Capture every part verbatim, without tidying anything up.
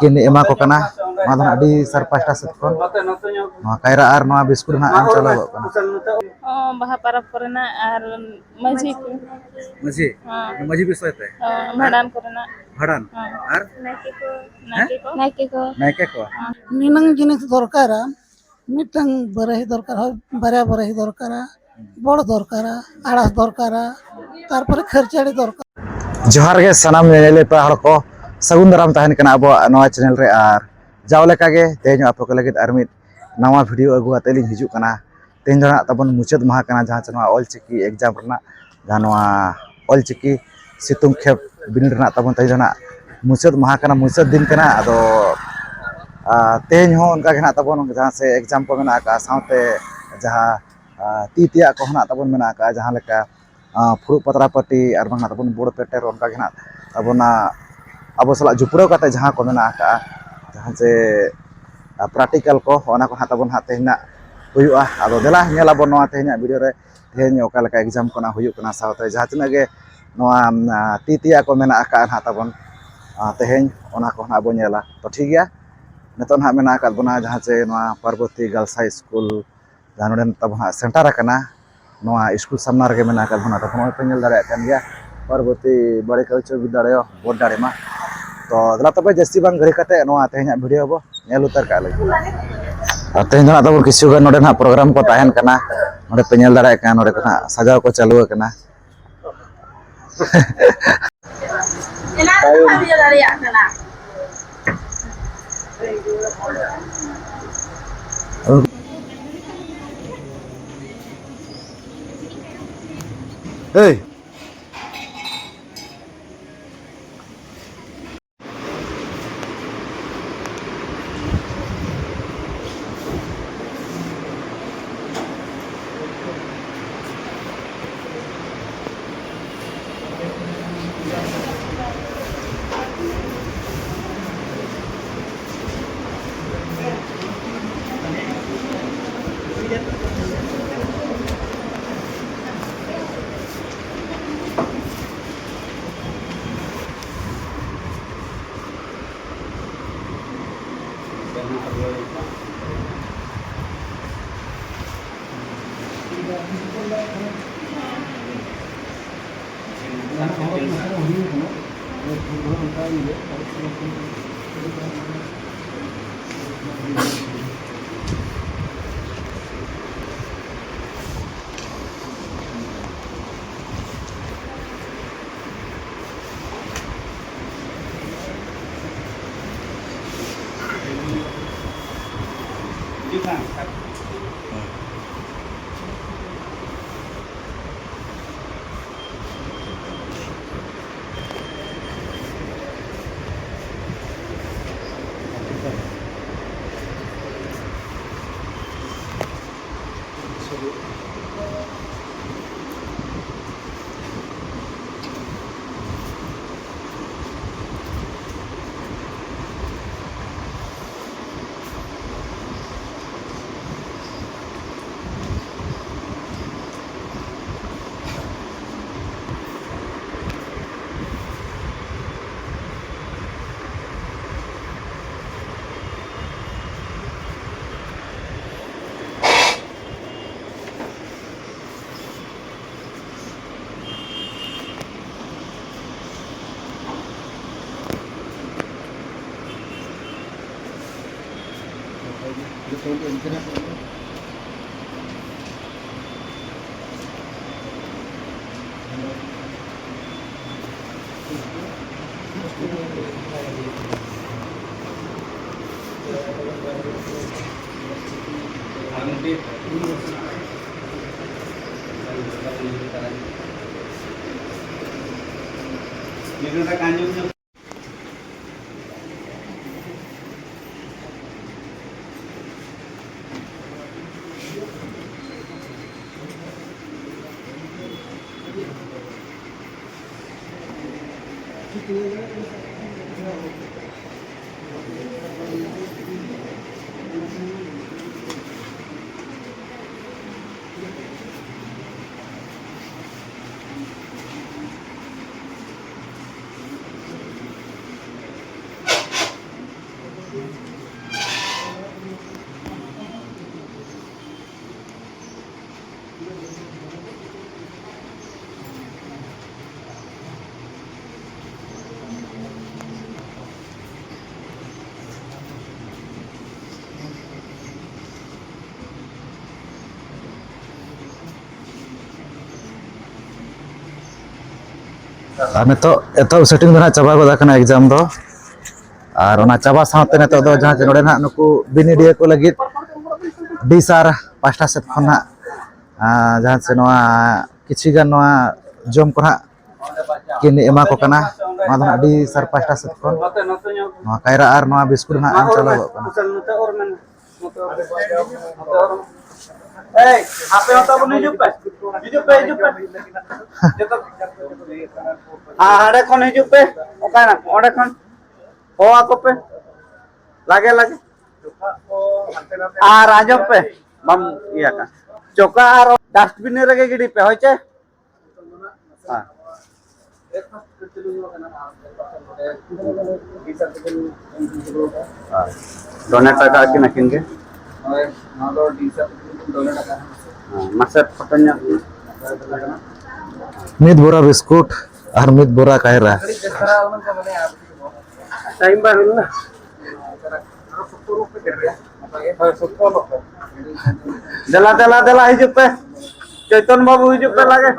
ᱠᱤᱱ ᱮᱢᱟ ᱠᱚ ᱠᱟᱱᱟ᱾ ᱱᱚᱣᱟ ᱫᱚ ᱱᱟᱦᱟᱜ ᱟᱹᱰᱤ ᱥᱟᱨ ᱯᱟᱦᱴᱟ ᱥᱮᱫ ᱠᱷᱚᱱ ᱱᱚᱣᱟ ᱠᱟᱭᱨᱟ ᱟᱨ ᱱᱚᱣᱟ ᱵᱤᱥᱠᱩᱴ ᱱᱟᱦᱟᱜ ᱮᱢ ᱪᱟᱞᱟᱣᱚᱜ ᱠᱟᱱᱟ᱾ ᱚ, ᱵᱟᱦᱟ ᱯᱚᱨᱚᱵᱽ ᱠᱚᱨᱮᱱᱟᱜ ᱟᱨ ᱢᱟᱹᱡᱷᱤ ᱠᱚ᱾ ᱢᱟᱹᱡᱷᱤ? ᱦᱮᱸ᱾ ᱢᱟᱹᱡᱷᱤ ᱵᱤᱥᱚᱭ ᱛᱮ? ᱦᱮᱸ, ᱵᱷᱟᱸᱰᱟᱱ ᱠᱚᱨᱮᱱᱟᱜ᱾ ᱵᱷᱟᱸᱰᱟᱱ? ᱦᱮᱸ᱾ ᱟᱨ? ᱱᱟᱭᱠᱮ ᱠᱚ᱾ ᱱᱟᱭᱠᱮ ᱠᱚ᱾ ᱱᱟᱭᱠᱮ ᱠᱚ? ᱦᱮᱸ᱾ ᱱᱤᱱᱟᱹᱝ ᱡᱤᱱᱤᱥ ᱫᱚᱨᱠᱟᱨᱟ, ᱢᱤᱫᱴᱟᱝ ᱵᱟᱨᱟᱦᱤ ᱫᱚᱨᱠᱟᱨᱟ, ᱵᱟᱨᱭᱟ ᱵᱟᱨᱟᱦᱤ ᱫᱚᱨᱠᱟᱨᱟ, ᱵᱚᱲ ᱫᱚᱨᱠᱟᱨᱟ, ᱟᱲᱟᱥ ᱫᱚᱨᱠᱟᱨᱟ, ᱛᱟᱨᱯᱚᱨᱮ ᱠᱷᱟᱹᱨᱪᱟᱹᱲᱤ ᱫᱚᱨᱠᱟᱨ᱾ ᱡᱚᱦᱟᱨ ᱜᱮ ᱥᱟᱱᱟᱢ ᱧᱮᱧᱮᱞᱤᱭᱟᱹ ᱯᱮᱲᱟ ᱦᱚᱲ ᱠᱚ, ᱥᱟᱹᱜᱩᱱ ᱫᱟᱨᱟᱢ ᱛᱟᱦᱮᱱ ᱠᱟᱱᱟ ᱟᱵᱚᱣᱟᱜ ᱱᱚᱣᱟ ᱪᱮᱱᱮᱞ ᱨᱮ᱾ ᱟᱨ ᱡᱟᱣ ᱞᱮᱠᱟᱜᱮ ᱛᱮᱦᱮᱧ ᱦᱚᱸ ᱟᱯᱮ ᱠᱚ ᱞᱟᱹᱜᱤᱫ ᱟᱨ ᱢᱤᱫ ᱱᱟᱣᱟ ᱵᱷᱤᱰᱤᱭᱳ ᱟᱹᱜᱩ ᱠᱟᱛᱮ ᱞᱤᱧ ᱦᱤᱡᱩᱜ ᱠᱟᱱᱟ᱾ ᱛᱮᱦᱮᱧ ᱫᱚ ᱱᱟᱜ ᱛᱟᱵᱚᱱ ᱢᱩᱪᱟᱹᱫ ᱢᱟᱦᱟ ᱠᱟᱱᱟ, ᱡᱟᱦᱟᱸ ᱪᱮ ᱱᱚᱣᱟ ᱚᱞᱪᱤᱠᱤ ᱮᱠᱡᱟᱢ ᱨᱮᱱᱟᱜ, ᱡᱟᱦᱟᱸ ᱱᱚᱣᱟ ᱚᱞᱪᱤᱠᱤ ᱥᱤᱛᱩᱝ ᱠᱷᱮᱯ ᱵᱤᱱᱤᱰ ᱨᱮᱱᱟᱜ ᱛᱟᱵᱚᱱ ᱛᱮᱦᱮᱧ ᱫᱚ ᱱᱟᱜ ᱢᱩᱪᱟᱹᱫ ᱢᱟᱦᱟ ᱠᱟᱱᱟ, ᱢᱩᱪᱟᱹᱫ ᱫᱤᱱ ᱠᱟᱱᱟ᱾ ᱟᱫᱚ ᱟᱨ ᱛᱮᱦᱮᱧ ᱦᱚᱸ ᱚᱱᱠᱟ ᱜᱮ ᱱᱟᱜ ᱛᱟᱵᱚᱱ ᱡᱟᱦᱟᱸ ᱥᱮ ᱮᱠᱡᱟᱢ ᱠᱚ ᱢᱮᱱᱟᱜ ᱟᱠᱟᱫᱼᱟ, ᱥᱟᱶᱛᱮ ᱡᱟᱦᱟᱸ ᱟᱨ ᱛᱤ ᱛᱮᱭᱟᱜ ᱠᱚᱦᱚᱸ ᱱᱟᱜ ᱛᱟᱵᱚᱱ ᱢᱮᱱᱟᱜ ᱟᱠᱟᱫᱼᱟ, ᱡᱟᱦᱟᱸ ᱞᱮᱠᱟ ᱟᱨ ᱯᱷᱩᱲᱩᱜ ᱯᱟᱛᱲᱟ ᱯᱟᱹᱴᱤ ᱟᱨ ᱵᱟᱝ ᱱᱟᱜ ᱛᱟᱵᱚᱱ ᱵᱳᱲ ᱯᱮᱴᱮᱨ, ᱚᱱᱠᱟ ᱜᱮ ᱱᱟᱜ ᱟᱵᱚᱱᱟᱜ, ᱟᱵᱚ ᱥᱟᱞᱟᱜ ᱡᱩᱯᱲᱟᱹᱣ ᱠᱟᱛᱮ ᱡᱟᱦᱟᱸ ᱠᱚ ᱢᱮᱱᱟᱜ ᱟᱠᱟᱫᱼᱟ, ᱡᱟᱦᱟᱸ ᱡᱮ ᱯᱨᱮᱠᱴᱤᱠᱮᱞ ᱠᱚ, ᱚᱱᱟ ᱠᱚ ᱱᱟᱜ ᱛᱟᱵᱚᱱ ᱦᱟᱸᱜ ᱛᱮᱦᱮᱧ ᱱᱟᱜ ᱦᱩᱭᱩᱜᱼᱟ᱾ ᱟᱫᱚ ᱫᱮᱞᱟ ᱧᱮᱞ ᱟᱵᱚᱱ ᱱᱚᱣᱟ ᱛᱮᱦᱮᱧᱟᱜ ᱵᱷᱤᱰᱤᱭᱳ ᱨᱮ, ᱛᱮᱦᱮᱧ ᱚᱠᱟ ᱞᱮᱠᱟ ᱮᱠᱡᱟᱢ ᱠᱚ ᱱᱟᱜ ᱦᱩᱭᱩᱜ ᱠᱟᱱᱟ, ᱥᱟᱶᱛᱮ ᱡᱟᱦᱟᱸ ᱛᱤᱱᱟᱹᱜ ᱜᱮ ᱱᱚᱣᱟ ᱟᱨ ᱛᱤ ᱛᱮᱭᱟᱜ ᱠᱚ ᱢᱮᱱᱟᱜ ᱟᱠᱟᱫᱼᱟ ᱱᱟᱜ ᱛᱟᱵᱚᱱ ᱟᱨ ᱛᱮᱦᱮᱧ, ᱚᱱᱟ ᱠᱚ ᱱᱟᱜ ᱵᱚᱱ ᱧᱮᱞᱟ᱾ ᱛᱚ ᱴᱷᱤᱠ ᱜᱮᱭᱟ, ᱱᱤᱛᱚᱜ ᱱᱟᱜ ᱢᱮᱱᱟᱜ ᱟᱠᱟᱫ ᱵᱚᱱᱟ ᱡᱟᱦᱟᱸ ᱪᱮ ᱱᱚᱣᱟ ᱯᱟᱨᱵᱚᱛᱤ ᱜᱟᱨᱞᱥ ᱦᱟᱭ ᱥᱠᱩᱞ, ᱡᱟᱦᱟᱸ ᱱᱚᱰᱮ ᱛᱟᱵᱚᱱ ᱦᱟᱸᱜ ᱥᱮᱱᱴᱟᱨ ᱟᱠᱟᱱᱟ, ᱱᱚᱣᱟ ᱥᱠᱩᱞ ᱥᱟᱢᱱᱟ ᱨᱮᱜᱮ ᱢᱮᱱᱟᱜ ᱟᱠᱟᱫ ᱵᱚᱱᱟ᱾ ᱛᱚ ᱱᱚᱜᱼᱚᱭ ᱯᱮ ᱧᱮᱞ ᱫᱟᱲᱮᱭᱟᱜ ᱠᱟᱱ ᱜᱮᱭᱟ, ᱯᱟᱨᱵᱚᱛᱤ ᱵᱟᱲᱤᱠᱟ ᱩᱪᱪᱚ ᱵᱤᱫᱽᱫᱟᱞᱚᱭ ᱵᱳᱨᱰ ᱰᱟᱲᱮᱢᱟ᱾ ᱛᱚ ᱫᱮᱞᱟ ᱛᱚᱵᱮ ᱡᱟᱹᱥᱛᱤ ᱵᱟᱝ ᱜᱷᱟᱹᱲᱤ ᱠᱟᱛᱮ ᱱᱚᱣᱟ ᱛᱮᱦᱮᱧᱟᱜ ᱵᱷᱤᱰᱤᱭᱳ ᱵᱚ ᱧᱮᱞ ᱩᱛᱟᱹᱨ ᱠᱟᱜ ᱞᱮᱜᱮ᱾ ᱟᱨ ᱛᱮᱦᱮᱧ ᱫᱚ ᱱᱟᱜ ᱛᱟᱵᱚᱱ ᱠᱤᱪᱷᱩ ᱜᱟᱱ ᱱᱚᱰᱮ ᱱᱟᱜ ᱯᱨᱳᱜᱨᱟᱢ ᱠᱚ ᱛᱟᱦᱮᱱ ᱠᱟᱱᱟ, ᱱᱚᱰᱮ ᱯᱮ ᱧᱮᱞ ᱫᱟᱲᱮᱭᱟᱜ ᱠᱟᱱᱟ, ᱱᱚᱰᱮ ᱠᱚ ᱱᱟᱜ ᱥᱟᱡᱟᱣ ᱠᱚ ᱪᱟᱹᱞᱩ ᱟᱠᱟᱱᱟ᱾ ᱮᱭ, ᱟᱨ ᱱᱤᱛᱚᱜ ᱮᱛᱚᱦᱚᱵ ᱥᱮᱴᱤᱝ ᱫᱚ ᱱᱟᱦᱟᱜ ᱪᱟᱵᱟ ᱜᱚᱫ ᱟᱠᱟᱱᱟ ᱮᱠᱡᱟᱢ ᱫᱚ᱾ ᱟᱨ ᱚᱱᱟ ᱪᱟᱵᱟ ᱥᱟᱶᱛᱮ ᱱᱤᱛᱚᱜ ᱫᱚ ᱡᱟᱦᱟᱸ ᱪᱮ ᱱᱚᱰᱮ ᱱᱟᱦᱟᱜ ᱱᱩᱠᱩ ᱵᱤᱱᱤᱰᱤᱭᱟᱹ ᱠᱚ ᱞᱟᱹᱜᱤᱫ ᱰᱤ ᱥᱟᱨ ᱯᱟᱦᱴᱟ ᱥᱮᱫ ᱠᱷᱚᱱ ᱱᱟᱦᱟᱜ, ᱟᱨ ᱡᱟᱦᱟᱸ ᱪᱮ ᱱᱚᱣᱟ ᱠᱤᱪᱷᱤ ᱜᱟᱱ ᱱᱚᱣᱟ ᱡᱚᱢ ᱠᱚ ᱱᱟᱦᱟᱜ ᱠᱤᱱ ᱮᱢᱟ ᱠᱚ ᱠᱟᱱᱟ᱾ ᱱᱚᱣᱟ ᱫᱚ ᱱᱟᱦᱟᱜ ᱰᱤ ᱥᱟᱨ ᱯᱟᱦᱴᱟ ᱥᱮᱫ ᱠᱷᱚᱱ ᱱᱚᱣᱟ ᱠᱟᱭᱨᱟ ᱟᱨ ᱱᱚᱣᱟ ᱵᱤᱥᱠᱩᱴ ᱱᱟᱦᱟᱜ ᱮᱢ ᱪᱟᱞᱟᱣ ᱜᱚᱫ ᱠᱟᱱᱟ᱾ ᱮᱭ, ᱟᱯᱮ ᱦᱚᱸ ᱛᱟᱵᱚᱱ ᱦᱤᱡᱩᱜ ᱯᱮ᱾ ᱦᱤᱡᱩᱜ ᱯᱮ, ᱦᱤᱡᱩᱜ ᱯᱮ᱾ ᱡᱚᱛᱚ᱾ ᱦᱮᱸ, ᱦᱟᱸᱰᱮ ᱠᱷᱚᱱ ᱦᱤᱡᱩᱜ ᱯᱮ᱾ ᱚᱠᱟᱭᱱᱟ ᱠᱚ? ᱚᱸᱰᱮ ᱠᱷᱚᱱ ᱦᱚᱦᱚ ᱟᱠᱚ ᱯᱮ᱾ ᱞᱟᱜᱮ, ᱞᱟᱜᱮ᱾ ᱟᱨ ᱟᱸᱡᱚᱢ ᱯᱮ᱾ ᱵᱟᱢ ᱤᱭᱟᱹ ᱠᱟᱜᱼᱟ᱾ ᱪᱚᱠᱟ ᱟᱨ ᱰᱟᱥᱴᱵᱤᱱ ᱨᱮᱜᱮ ᱜᱤᱰᱤ ᱯᱮ, ᱦᱳᱭ ᱪᱮ? ᱦᱮᱸ᱾ ᱦᱮᱸ᱾ ᱰᱚᱱᱮᱴ ᱟᱠᱟᱫ ᱠᱤᱱ ᱟᱹᱠᱤᱱ ᱜᱮ᱾ ᱦᱮᱸ, ᱢᱟᱥᱮ ᱯᱷᱳᱴᱳ ᱧᱚᱜ ᱵᱤᱱ᱾ ᱢᱤᱫ ᱵᱚᱨᱟ ᱵᱤᱥᱠᱩᱴ ᱟᱨ ᱢᱤᱫ ᱵᱚᱨᱟ ᱠᱟᱭᱨᱟ᱾ ᱴᱟᱭᱤᱢ ᱵᱟᱝ ᱦᱩᱭ ᱞᱮᱱᱟ᱾ ᱫᱮᱞᱟ, ᱫᱮᱞᱟ, ᱫᱮᱞᱟ, ᱦᱤᱡᱩᱜ ᱯᱮ᱾ ᱪᱳᱭᱛᱚᱱ ᱵᱟᱹᱵᱩ, ᱦᱤᱡᱩᱜ ᱯᱮ ᱞᱟᱜᱮ᱾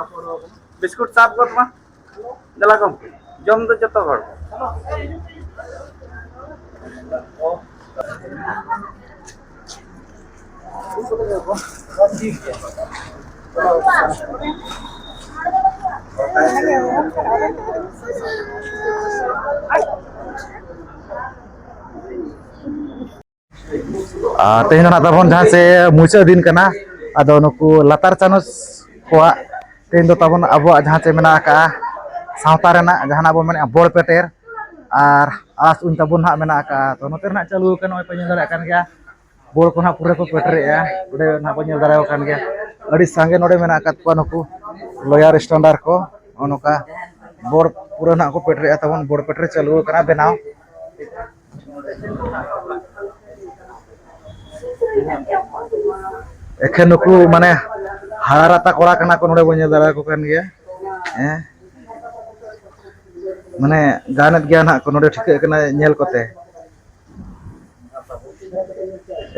ᱵᱤᱥᱠᱩᱴ ᱥᱟᱵ ᱜᱚᱫ ᱢᱟ᱾ ᱫᱮᱞᱟ ᱜᱚᱢᱠᱮ, ᱡᱚᱢ ᱫᱚ ᱡᱚᱛᱚ ᱦᱚᱲ᱾ ᱟᱨ ᱛᱮᱦᱮᱧ ᱫᱚ ᱱᱟᱜ ᱛᱟᱵᱚᱱ ᱡᱟᱦᱟᱸ ᱥᱮ ᱢᱩᱪᱟᱹᱫ ᱫᱤᱱ ᱠᱟᱱᱟ, ᱟᱫᱚ ᱱᱩᱠᱩ ᱞᱟᱛᱟᱨ ᱪᱟᱱᱟᱪ ᱠᱚᱣᱟᱜ ᱛᱮᱦᱮᱧ ᱫᱚ ᱛᱟᱵᱚᱱ ᱟᱵᱚᱣᱟᱜ ᱡᱟᱦᱟᱸ ᱪᱮ ᱢᱮᱱᱟᱜ ᱟᱠᱟᱜᱼᱟ, ᱥᱟᱶᱛᱟ ᱨᱮᱱᱟᱜ ᱡᱟᱦᱟᱱᱟᱜ ᱵᱚᱱ ᱢᱮᱱᱮᱫᱼᱟ ᱵᱚᱲ ᱯᱮᱴᱮᱨ, ᱟᱨ ᱟᱥ ᱩᱧ ᱛᱟᱵᱚᱱ ᱱᱟᱦᱟᱜ ᱢᱮᱱᱟᱜ ᱟᱠᱟᱜᱼᱟ᱾ ᱛᱚ, ᱱᱚᱛᱮ ᱨᱮ ᱱᱟᱜ ᱪᱟᱹᱞᱩ ᱟᱠᱟᱱᱟ, ᱱᱚᱜᱼᱚᱭ ᱯᱮ ᱧᱮᱞ ᱫᱟᱲᱮᱭᱟᱜ ᱠᱟᱱ ᱜᱮᱭᱟ, ᱵᱚᱲ ᱠᱚ ᱱᱟᱦᱟᱜ ᱯᱩᱨᱟᱹ ᱠᱚ ᱯᱮᱴᱮᱨᱮᱜᱼᱟ᱾ ᱚᱸᱰᱮ ᱱᱟᱦᱟᱜ ᱵᱚᱱ ᱧᱮᱞ ᱫᱟᱲᱮᱭᱟᱠᱚ ᱠᱟᱱ ᱜᱮᱭᱟ, ᱟᱹᱰᱤ ᱥᱟᱸᱜᱮ ᱱᱚᱰᱮ ᱢᱮᱱᱟᱜ ᱟᱠᱟᱫ ᱠᱚᱣᱟ ᱱᱩᱠᱩ ᱞᱚᱭᱟᱨ ᱥᱴᱮᱱᱰᱟᱨ ᱠᱚ᱾ ᱱᱚᱜᱼᱚ ᱱᱚᱝᱠᱟ ᱵᱚᱲ ᱯᱩᱨᱟᱹ ᱱᱟᱦᱟᱜ ᱠᱚ ᱯᱮᱴᱮᱨᱮᱜᱼᱟ ᱛᱟᱵᱚᱱ, ᱵᱚᱲ ᱯᱮᱴᱮᱨ ᱪᱟᱹᱞᱩ ᱟᱠᱟᱱᱟ ᱵᱮᱱᱟᱣ᱾ ᱮᱠᱷᱮᱱ ᱱᱩᱠᱩ ᱢᱟᱱᱮ ᱦᱟᱨᱟ ᱨᱟᱛᱟ ᱠᱚᱲᱟ ᱠᱟᱱᱟ ᱠᱚ, ᱱᱚᱰᱮ ᱵᱚᱱ ᱧᱮᱞ ᱫᱟᱲᱮᱭᱟᱠᱚ ᱠᱟᱱ ᱜᱮᱭᱟ᱾ ᱦᱮᱸ, ᱢᱟᱱᱮ ᱜᱟᱱᱮᱫ ᱜᱮᱭᱟ ᱱᱟᱦᱟᱜ ᱠᱚ, ᱱᱚᱰᱮ ᱴᱷᱤᱠᱟᱹᱜ ᱠᱟᱱᱟ ᱧᱮᱞ ᱠᱚᱛᱮ᱾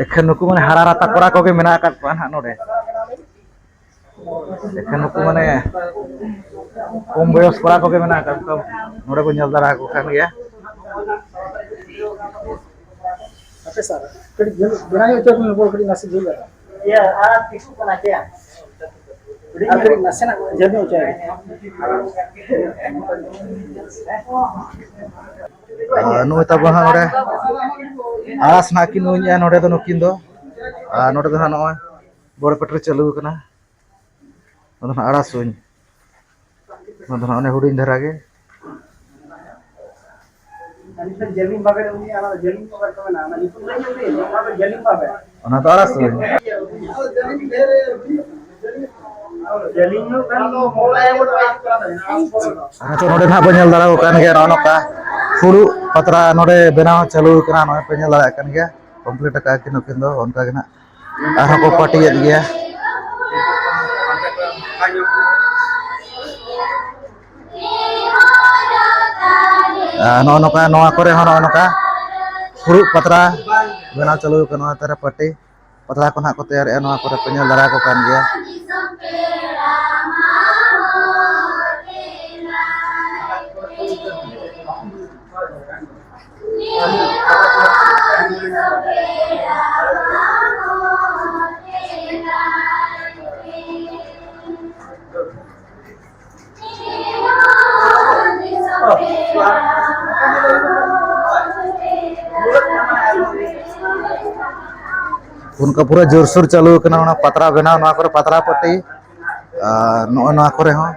ᱮᱠᱷᱮᱱ ᱱᱩᱠᱩ ᱢᱟᱱᱮ ᱦᱟᱨᱟ ᱨᱟᱛᱟ ᱠᱚᱲᱟ ᱠᱚᱜᱮ ᱢᱮᱱᱟᱜ ᱟᱠᱟᱫ ᱠᱚᱣᱟ ᱱᱟᱦᱟᱜ ᱱᱚᱰᱮ᱾ ᱮᱠᱷᱮᱱ ᱱᱩᱠᱩ ᱢᱟᱱᱮ ᱠᱚᱢ ᱵᱚᱭᱚᱥ ᱠᱚᱲᱟ ᱠᱚᱜᱮ ᱢᱮᱱᱟᱜ ᱟᱠᱟᱫ ᱠᱚᱣᱟ, ᱱᱚᱰᱮ ᱵᱚᱱ ᱧᱮᱞ ᱫᱟᱲᱮ ᱟᱠᱚ ᱠᱟᱱ ᱜᱮᱭᱟ᱾ ᱦᱟᱯᱮ ᱥᱟᱨ, ᱠᱟᱹᱴᱤᱡ ᱡᱷᱟᱹᱞ, ᱵᱮᱲᱟ ᱧᱚᱜ ᱦᱚᱪᱚᱭ ᱵᱤᱱ, ᱵᱚᱞ ᱠᱟᱹᱴᱤᱡ ᱱᱟᱥᱮ ᱡᱷᱟᱹᱞ ᱫᱷᱟᱨᱟ᱾ ᱤᱭᱟᱹ, ᱟᱨ ᱴᱷᱤᱠᱚᱜ ᱠᱟᱱᱟ ᱪᱮ? ᱟᱨ ᱠᱟᱹᱴᱤᱡ ᱱᱟᱥᱮᱱᱟᱜ ᱡᱷᱟᱹᱞ ᱧᱚᱜ ᱦᱚᱪᱚᱭ ᱵᱤᱱ᱾ ᱟᱨ ᱱᱩᱭ ᱛᱟᱵᱚ ᱦᱟᱸᱜ ᱱᱚᱰᱮ ᱟᱲᱟᱥ ᱱᱟᱜ ᱠᱤᱱ ᱩᱧᱮᱜᱼᱟ ᱱᱚᱰᱮ ᱫᱚ ᱱᱩᱠᱤᱱ ᱫᱚ᱾ ᱟᱨ ᱱᱚᱰᱮ ᱫᱚ ᱦᱟᱸᱜ ᱱᱚᱜᱼᱚᱭ ᱵᱚᱲ ᱯᱮᱴᱨᱳᱞ ᱪᱟᱹᱞᱩ ᱟᱠᱟᱱᱟ᱾ ᱱᱚᱣᱟ ᱫᱚ ᱱᱟᱜ ᱟᱲᱟᱥ ᱩᱧ᱾ ᱱᱚᱣᱟ ᱫᱚ ᱱᱟᱜ ᱚᱱᱮ ᱦᱩᱰᱤᱧ ᱫᱷᱟᱨᱟ ᱜᱮ᱾ ᱡᱟᱹᱞᱤᱢ ᱵᱟᱵᱮᱨ, ᱩᱱᱤ ᱚᱱᱟ ᱫᱚ ᱡᱟᱹᱞᱤᱢ ᱵᱟᱵᱮᱨ ᱠᱚ ᱢᱮᱱᱟ, ᱚᱱᱟ ᱧᱩᱛᱩᱢ ᱞᱟᱹᱭ ᱧᱚᱜ ᱵᱤᱱ, ᱚᱱᱟ ᱫᱚ ᱡᱟᱹᱞᱤᱢ ᱵᱟᱵᱮᱨ᱾ ᱚᱱᱟ ᱫᱚ ᱟᱲᱟᱥ ᱩᱧ᱾ ᱡᱟᱹᱞᱤᱧ ᱧᱚᱜ ᱠᱷᱟᱱ ᱫᱚ ᱢᱚᱬᱮ ᱵᱚᱪᱷᱚᱨ᱾ ᱟᱨ ᱱᱤᱛᱚᱜ ᱱᱚᱰᱮ ᱱᱟᱦᱟᱜ ᱵᱚᱱ ᱧᱮᱞ ᱫᱟᱲᱮᱭᱟᱜ ᱠᱟᱱ ᱜᱮᱭᱟ, ᱱᱚᱜᱼᱚ ᱱᱚᱝᱠᱟ ᱯᱷᱩᱲᱩᱜ ᱯᱟᱛᱲᱟ ᱱᱚᱰᱮ ᱵᱮᱱᱟᱣ ᱪᱟᱹᱞᱩ ᱟᱠᱟᱱᱟ᱾ ᱱᱚᱜᱼᱚᱭ ᱯᱮ ᱧᱮᱞ ᱫᱟᱲᱮᱭᱟᱜ ᱠᱟᱱ ᱜᱮᱭᱟ, ᱠᱚᱢᱯᱞᱤᱴ ᱟᱠᱟᱫᱼᱟ ᱠᱤᱱ ᱱᱩᱠᱤᱱ ᱫᱚ᱾ ᱚᱱᱠᱟ ᱜᱮ ᱱᱟᱦᱟᱜ ᱟᱨᱦᱚᱸ ᱠᱚ ᱯᱟᱹᱴᱤᱭᱮᱫ ᱜᱮᱭᱟ᱾ ᱟᱨ ᱱᱚᱜᱼᱚ ᱱᱚᱝᱠᱟ ᱱᱚᱣᱟ ᱠᱚᱨᱮ ᱦᱚᱸ ᱱᱚᱜᱼᱚ ᱱᱚᱝᱠᱟ ᱯᱷᱩᱲᱩᱜ ᱯᱟᱛᱲᱟ ᱵᱮᱱᱟᱣ ᱪᱟᱹᱞᱩ ᱟᱠᱟᱱᱟ, ᱱᱚᱣᱟ ᱛᱟᱨᱟ ᱯᱟᱹᱴᱤ ᱯᱟᱛᱲᱟ ᱠᱚ ᱱᱟᱦᱟᱜ ᱠᱚ ᱛᱮᱭᱟᱨᱮᱜᱼᱟ, ᱱᱚᱣᱟ ᱠᱚᱨᱮ ᱯᱮ ᱧᱮᱞ ᱫᱟᱲᱮ ᱟᱠᱚ ᱠᱟᱱ ᱜᱮᱭᱟ᱾ ᱚᱱᱠᱟ ᱯᱩᱨᱟᱹ ᱡᱳᱨᱥᱳᱨ ᱪᱟᱹᱞᱩ ᱟᱠᱟᱱᱟ ᱚᱱᱟ ᱯᱟᱛᱲᱟ ᱵᱮᱱᱟᱣ, ᱱᱚᱣᱟ ᱠᱚᱨᱮ ᱯᱟᱛᱲᱟ ᱯᱟᱹᱴᱤ, ᱟᱨ ᱱᱚᱜᱼᱚᱭ ᱱᱚᱣᱟ ᱠᱚᱨᱮ ᱦᱚᱸ᱾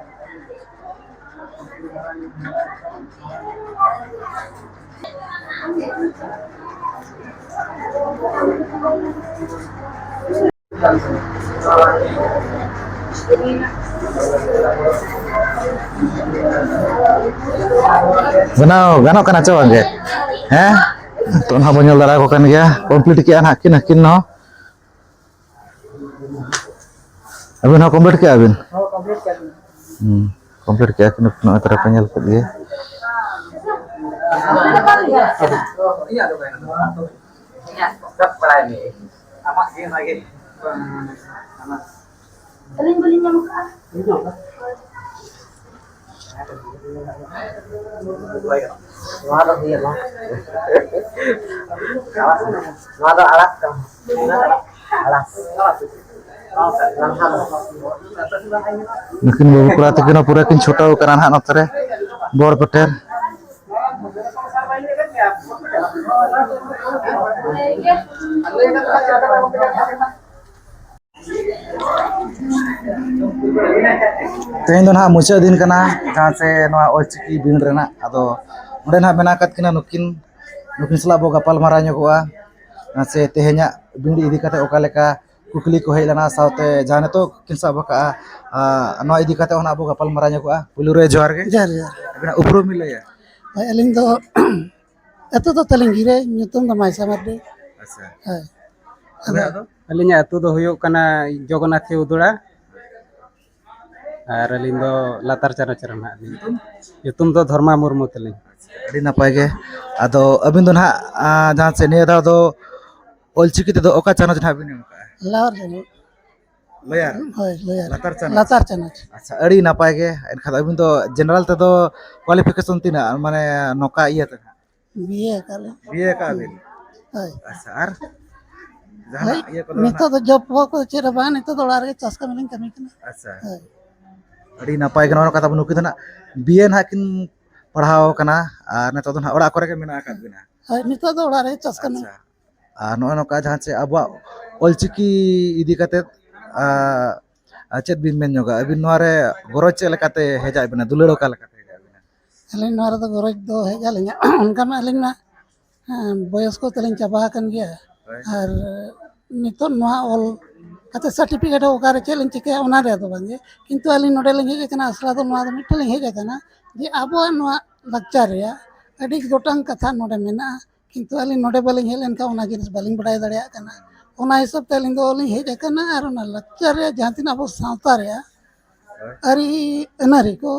ᱵᱮᱱᱟᱣ ᱜᱟᱱᱚᱜ ᱠᱟᱱᱟ ᱪᱮ ᱵᱟᱝ ᱜᱮ? ᱦᱮᱸ? ᱛᱚ, ᱱᱟᱦᱟᱜ ᱵᱚᱱ ᱧᱮᱞ ᱫᱟᱲᱮᱭᱟᱠᱚ ᱠᱟᱱ ᱜᱮᱭᱟ, ᱠᱚᱢᱯᱞᱤᱴ ᱠᱮᱜᱼᱟ ᱱᱟᱦᱟᱜ ᱠᱤᱱ ᱟᱹᱠᱤᱱ ᱦᱚᱸ᱾ ᱟᱹᱵᱤᱱ ᱦᱚᱸ ᱠᱚᱢᱯᱞᱤᱴ ᱠᱮᱜᱼᱟ ᱵᱤᱱ? ᱦᱚᱸ, ᱠᱚᱢᱯᱞᱤᱴ ᱠᱮᱜᱼᱟ ᱞᱤᱧ᱾ ᱦᱩᱸ, ᱠᱚᱢᱯᱞᱤᱴ ᱠᱮᱜᱼᱟ ᱠᱤᱱ, ᱱᱚᱜᱼᱚᱭ ᱛᱟᱨᱟ ᱯᱮ ᱧᱮᱞ ᱠᱮᱫ ᱜᱮ᱾ ᱟᱹᱞᱤᱧ ᱵᱟᱹᱞᱤᱧ ᱧᱟᱢ ᱠᱟᱜᱼᱟ᱾ ᱱᱚᱣᱟ ᱫᱚ ᱦᱩᱭᱮᱱᱟ᱾ ᱱᱚᱣᱟ ᱫᱚ ᱟᱲᱟᱜ ᱠᱟᱱᱟ᱾ ᱟᱲᱟᱜ᱾ ᱱᱩᱠᱤᱱ ᱵᱟᱹᱵᱩ ᱠᱚᱲᱟ ᱛᱟᱹᱠᱤᱱ ᱦᱚᱸ ᱯᱩᱨᱟᱹ ᱠᱤᱱ ᱪᱷᱩᱴᱟᱹᱣ ᱠᱟᱱᱟ ᱱᱟᱦᱟᱜ ᱱᱚᱛᱮ ᱨᱮ ᱵᱚᱲ ᱯᱮᱴᱮᱨ᱾ ᱛᱮᱦᱮᱧ ᱫᱚ ᱱᱟᱦᱟᱜ ᱢᱩᱪᱟᱹᱫ ᱫᱤᱱ ᱠᱟᱱᱟ, ᱡᱟᱦᱟᱸ ᱥᱮ ᱱᱚᱣᱟ ᱚᱞᱪᱤᱠᱤ ᱵᱤᱱ ᱨᱮᱱᱟᱜ᱾ ᱟᱫᱚ ᱚᱸᱰᱮ ᱱᱟᱦᱟᱜ ᱢᱮᱱᱟᱜ ᱟᱠᱟᱫ ᱠᱤᱱᱟ ᱱᱩᱠᱤᱱ, ᱱᱩᱠᱤᱱ ᱥᱟᱞᱟᱜ ᱵᱚ ᱜᱟᱯᱟᱞ ᱢᱟᱨᱟᱣ ᱧᱚᱜᱚᱜᱼᱟ᱾ ᱥᱮ ᱛᱮᱦᱮᱧᱟᱜ ᱵᱤᱱ ᱤᱫᱤ ᱠᱟᱛᱮ ᱚᱠᱟ ᱞᱮᱠᱟ ᱠᱩᱠᱞᱤ ᱠᱚ ᱦᱮᱡ ᱞᱮᱱᱟ, ᱥᱟᱶᱛᱮ ᱡᱟᱦᱟᱸ ᱱᱤᱛᱚᱜ ᱠᱤᱱ ᱥᱟᱵ ᱟᱠᱟᱫᱼᱟ, ᱟᱨ ᱱᱚᱣᱟ ᱤᱫᱤ ᱠᱟᱛᱮ ᱦᱚᱸ ᱱᱟᱦᱟᱜ ᱵᱚ ᱜᱟᱯᱟᱞ ᱢᱟᱨᱟᱣ ᱧᱚᱜᱚᱜᱼᱟ᱾ ᱯᱩᱭᱞᱩ ᱨᱮ ᱡᱚᱦᱟᱨ ᱜᱮ᱾ ᱡᱚᱦᱟᱨ, ᱡᱚᱦᱟᱨ᱾ ᱟᱹᱵᱤᱱᱟᱜ ᱩᱯᱨᱩᱢ ᱵᱤᱱ ᱞᱟᱹᱭᱟ? ᱦᱳᱭ, ᱟᱹᱞᱤᱧ ᱫᱚ ᱟᱹᱛᱩ ᱫᱚ ᱛᱟᱹᱞᱤᱧ ᱜᱤᱨᱟᱹ, ᱧᱩᱛᱩᱢ ᱫᱚ ᱢᱟᱭᱥᱟ ᱢᱟᱨᱰᱤ᱾ ᱟᱪᱪᱷᱟ᱾ ᱦᱳᱭ᱾ ᱟᱹᱵᱤᱱᱟᱜ ᱫᱚ? ᱟᱹᱞᱤᱧᱟᱜ ᱟᱹᱛᱩ ᱫᱚ ᱦᱩᱭᱩᱜ ᱠᱟᱱᱟ ᱡᱚᱜᱚᱱᱱᱟᱛᱷᱤ ᱩᱫᱩᱲᱟ᱾ ᱟᱨ ᱟᱹᱞᱤᱧ ᱫᱚ ᱞᱟᱛᱟᱨ ᱪᱟᱱᱟᱪ ᱨᱮ ᱱᱟᱦᱟᱜ ᱞᱤᱧ᱾ ᱧᱩᱛᱩᱢ? ᱧᱩᱛᱩᱢ ᱫᱚ ᱫᱷᱚᱨᱢᱟ ᱢᱩᱨᱢᱩ ᱛᱟᱹᱞᱤᱧ᱾ ᱟᱹᱰᱤ ᱱᱟᱯᱟᱭ ᱜᱮ᱾ ᱟᱫᱚ ᱟᱹᱵᱤᱱ ᱫᱚ ᱱᱟᱦᱟᱜ, ᱟᱸ, ᱡᱟᱦᱟᱸ ᱪᱮᱫ ᱱᱤᱭᱟᱹ ᱫᱷᱟᱣ ᱫᱚ ᱚᱞᱪᱤᱠᱤ ᱛᱮᱫᱚ ᱚᱠᱟ ᱪᱟᱱᱟᱪ ᱱᱟᱦᱟᱜ ᱵᱤᱱ ᱮᱢ ᱠᱟᱜᱼᱟ? ᱞᱟᱣᱟᱨ ᱡᱟᱹᱱᱤᱡ᱾ ᱞᱚᱭᱟᱨ? ᱦᱳᱭ, ᱞᱚᱭᱟᱨ᱾ ᱞᱟᱛᱟᱨ ᱪᱟᱱᱟᱪ? ᱞᱟᱛᱟᱨ ᱪᱟᱱᱟᱪ᱾ ᱟᱪᱪᱷᱟ, ᱟᱹᱰᱤ ᱱᱟᱯᱟᱭ ᱜᱮ᱾ ᱮᱱᱠᱷᱟᱱ ᱟᱹᱵᱤᱱ ᱫᱚ ᱡᱮᱱᱟᱨᱟᱞ ᱛᱮᱫᱚ ᱠᱳᱣᱟᱞᱤᱯᱷᱤᱠᱮᱥᱚᱱ ᱛᱤᱱᱟᱹᱜ? ᱢᱟᱱᱮ ᱱᱚᱝᱠᱟ ᱤᱭᱟᱹ ᱛᱮ ᱱᱟᱦᱟᱜ? ᱵᱤᱭᱮ ᱟᱠᱟᱫ ᱞᱤᱧ᱾ ᱵᱤᱭᱮ ᱟᱠᱟᱫ ᱵᱤᱱ? ᱦᱳᱭ᱾ ᱟᱪᱪᱷᱟ, ᱟᱨ ᱡᱟᱦᱟᱱᱟᱜ ᱦᱳᱭ, ᱤᱭᱟᱹ ᱠᱚᱫᱚ ᱱᱤᱛᱚᱜ ᱱᱟᱦᱟᱜ? ᱫᱚ ᱡᱚᱵ ᱠᱚ ᱪᱮᱫ ᱦᱚᱸ ᱵᱟᱝ, ᱱᱤᱛᱚᱜ ᱫᱚ ᱚᱲᱟᱜ ᱨᱮᱜᱮ ᱪᱟᱥ ᱠᱟᱹᱢᱤ ᱞᱤᱧ ᱠᱟᱹᱢᱤ ᱠᱟᱱᱟ᱾ ᱟᱪᱪᱷᱟ᱾ ᱦᱳᱭ᱾ ᱟᱹᱰᱤ ᱱᱟᱯᱟᱭ ᱜᱮ ᱱᱚᱣᱟ ᱠᱟᱛᱷᱟ ᱵᱚᱱ ᱱᱩᱠᱤᱱ ᱫᱚ ᱱᱟᱦᱟᱜ ᱵᱤᱭᱮ ᱱᱟᱦᱟᱜ ᱠᱤᱱ ᱯᱟᱲᱦᱟᱣ ᱠᱟᱱᱟ, ᱟᱨ ᱱᱤᱛᱚᱜ ᱫᱚ ᱱᱟᱦᱟᱜ ᱚᱲᱟᱜ ᱠᱚᱨᱮ ᱜᱮ ᱢᱮᱱᱟᱜ ᱟᱠᱟᱫ ᱵᱤᱱᱟ᱾ ᱦᱳᱭ, ᱱᱤᱛᱚᱜ ᱫᱚ ᱚᱲᱟᱜ ᱨᱮ ᱪᱟᱥ ᱠᱟᱹᱢᱤ᱾ ᱟᱪᱪᱷᱟ᱾ ᱟᱨ ᱱᱚᱜᱼᱚᱭ ᱱᱚᱝᱠᱟ ᱡᱟᱦᱟᱸ ᱪᱮ ᱟᱵᱚᱣᱟᱜ ᱚᱞᱪᱤᱠᱤ ᱤᱫᱤ ᱠᱟᱛᱮᱫ, ᱟᱨ, ᱟᱨ ᱪᱮᱫ ᱵᱤᱱ ᱢᱮᱱ ᱧᱚᱜᱟ? ᱟᱹᱵᱤᱱ ᱱᱚᱣᱟ ᱨᱮ ᱜᱚᱨᱚᱡᱽ ᱪᱮᱫ ᱞᱮᱠᱟᱛᱮ ᱦᱮᱡ ᱟᱫ ᱵᱤᱱᱟ? ᱫᱩᱞᱟᱹᱲ ᱚᱠᱟ ᱞᱮᱠᱟᱛᱮ ᱦᱮᱡ ᱟᱫ ᱵᱤᱱᱟ? ᱟᱹᱞᱤᱧ ᱱᱚᱣᱟ ᱨᱮᱫᱚ ᱜᱚᱨᱚᱡᱽ ᱫᱚ ᱦᱮᱡ ᱟᱹᱞᱤᱧᱟ, ᱚᱱᱠᱟ ᱢᱟ ᱟᱹᱞᱤᱧ ᱢᱟ, ᱦᱮᱸ, ᱵᱚᱭᱚᱥ ᱠᱚ ᱛᱟᱹᱞᱤᱧ ᱪᱟᱵᱟ ᱟᱠᱟᱱ ᱜᱮᱭᱟ᱾ ᱦᱳᱭ᱾ ᱟᱨ ᱱᱤᱛᱚᱜ ᱱᱚᱣᱟ ᱚᱞ ᱠᱟᱛᱮ ᱥᱟᱨᱴᱤᱯᱷᱤᱠᱮᱴ ᱦᱚᱸ ᱚᱠᱟᱨᱮ ᱪᱮᱫ ᱞᱤᱧ ᱪᱤᱠᱟᱹᱭᱟ, ᱚᱱᱟ ᱨᱮᱭᱟᱜ ᱫᱚ ᱵᱟᱝᱜᱮ, ᱠᱤᱱᱛᱩ ᱟᱹᱞᱤᱧ ᱱᱚᱰᱮ ᱞᱤᱧ ᱦᱮᱡ ᱟᱠᱟᱱᱟ, ᱟᱥᱲᱟ ᱫᱚ ᱱᱚᱣᱟ ᱫᱚ ᱢᱤᱫᱴᱮᱱ ᱞᱤᱧ ᱦᱮᱡ ᱟᱠᱟᱱᱟ ᱡᱮ ᱟᱵᱚᱣᱟᱜ ᱱᱚᱣᱟ ᱞᱟᱠᱪᱟᱨ ᱨᱮᱭᱟᱜ ᱟᱹᱰᱤ ᱜᱚᱴᱟᱝ ᱠᱟᱛᱷᱟ ᱱᱚᱰᱮ ᱢᱮᱱᱟᱜᱼᱟ, ᱠᱤᱱᱛᱩ ᱟᱹᱞᱤᱧ ᱱᱚᱰᱮ ᱵᱟᱹᱞᱤᱧ ᱦᱮᱡ ᱞᱮᱱᱠᱷᱟᱱ ᱚᱱᱟ ᱡᱤᱱᱤᱥ ᱵᱟᱹᱞᱤᱧ ᱵᱟᱰᱟᱭ ᱫᱟᱲᱮᱭᱟᱜ ᱠᱟᱱᱟ᱾ ᱚᱱᱟ ᱦᱤᱥᱟᱹᱵ ᱛᱮ ᱟᱹᱞᱤᱧ ᱫᱚ ᱞᱤᱧ ᱦᱮᱡ ᱟᱠᱟᱱᱟ ᱟᱨ ᱚᱱᱟ ᱞᱟᱠᱪᱟᱨ ᱨᱮᱭᱟᱜ ᱡᱟᱦᱟᱸ ᱛᱤᱱᱟᱹᱜ ᱟᱵᱚ ᱥᱟᱶᱛᱟ ᱨᱮᱭᱟᱜ ᱟᱹᱨᱤ ᱟᱹᱱᱟᱹᱨᱤ ᱠᱚ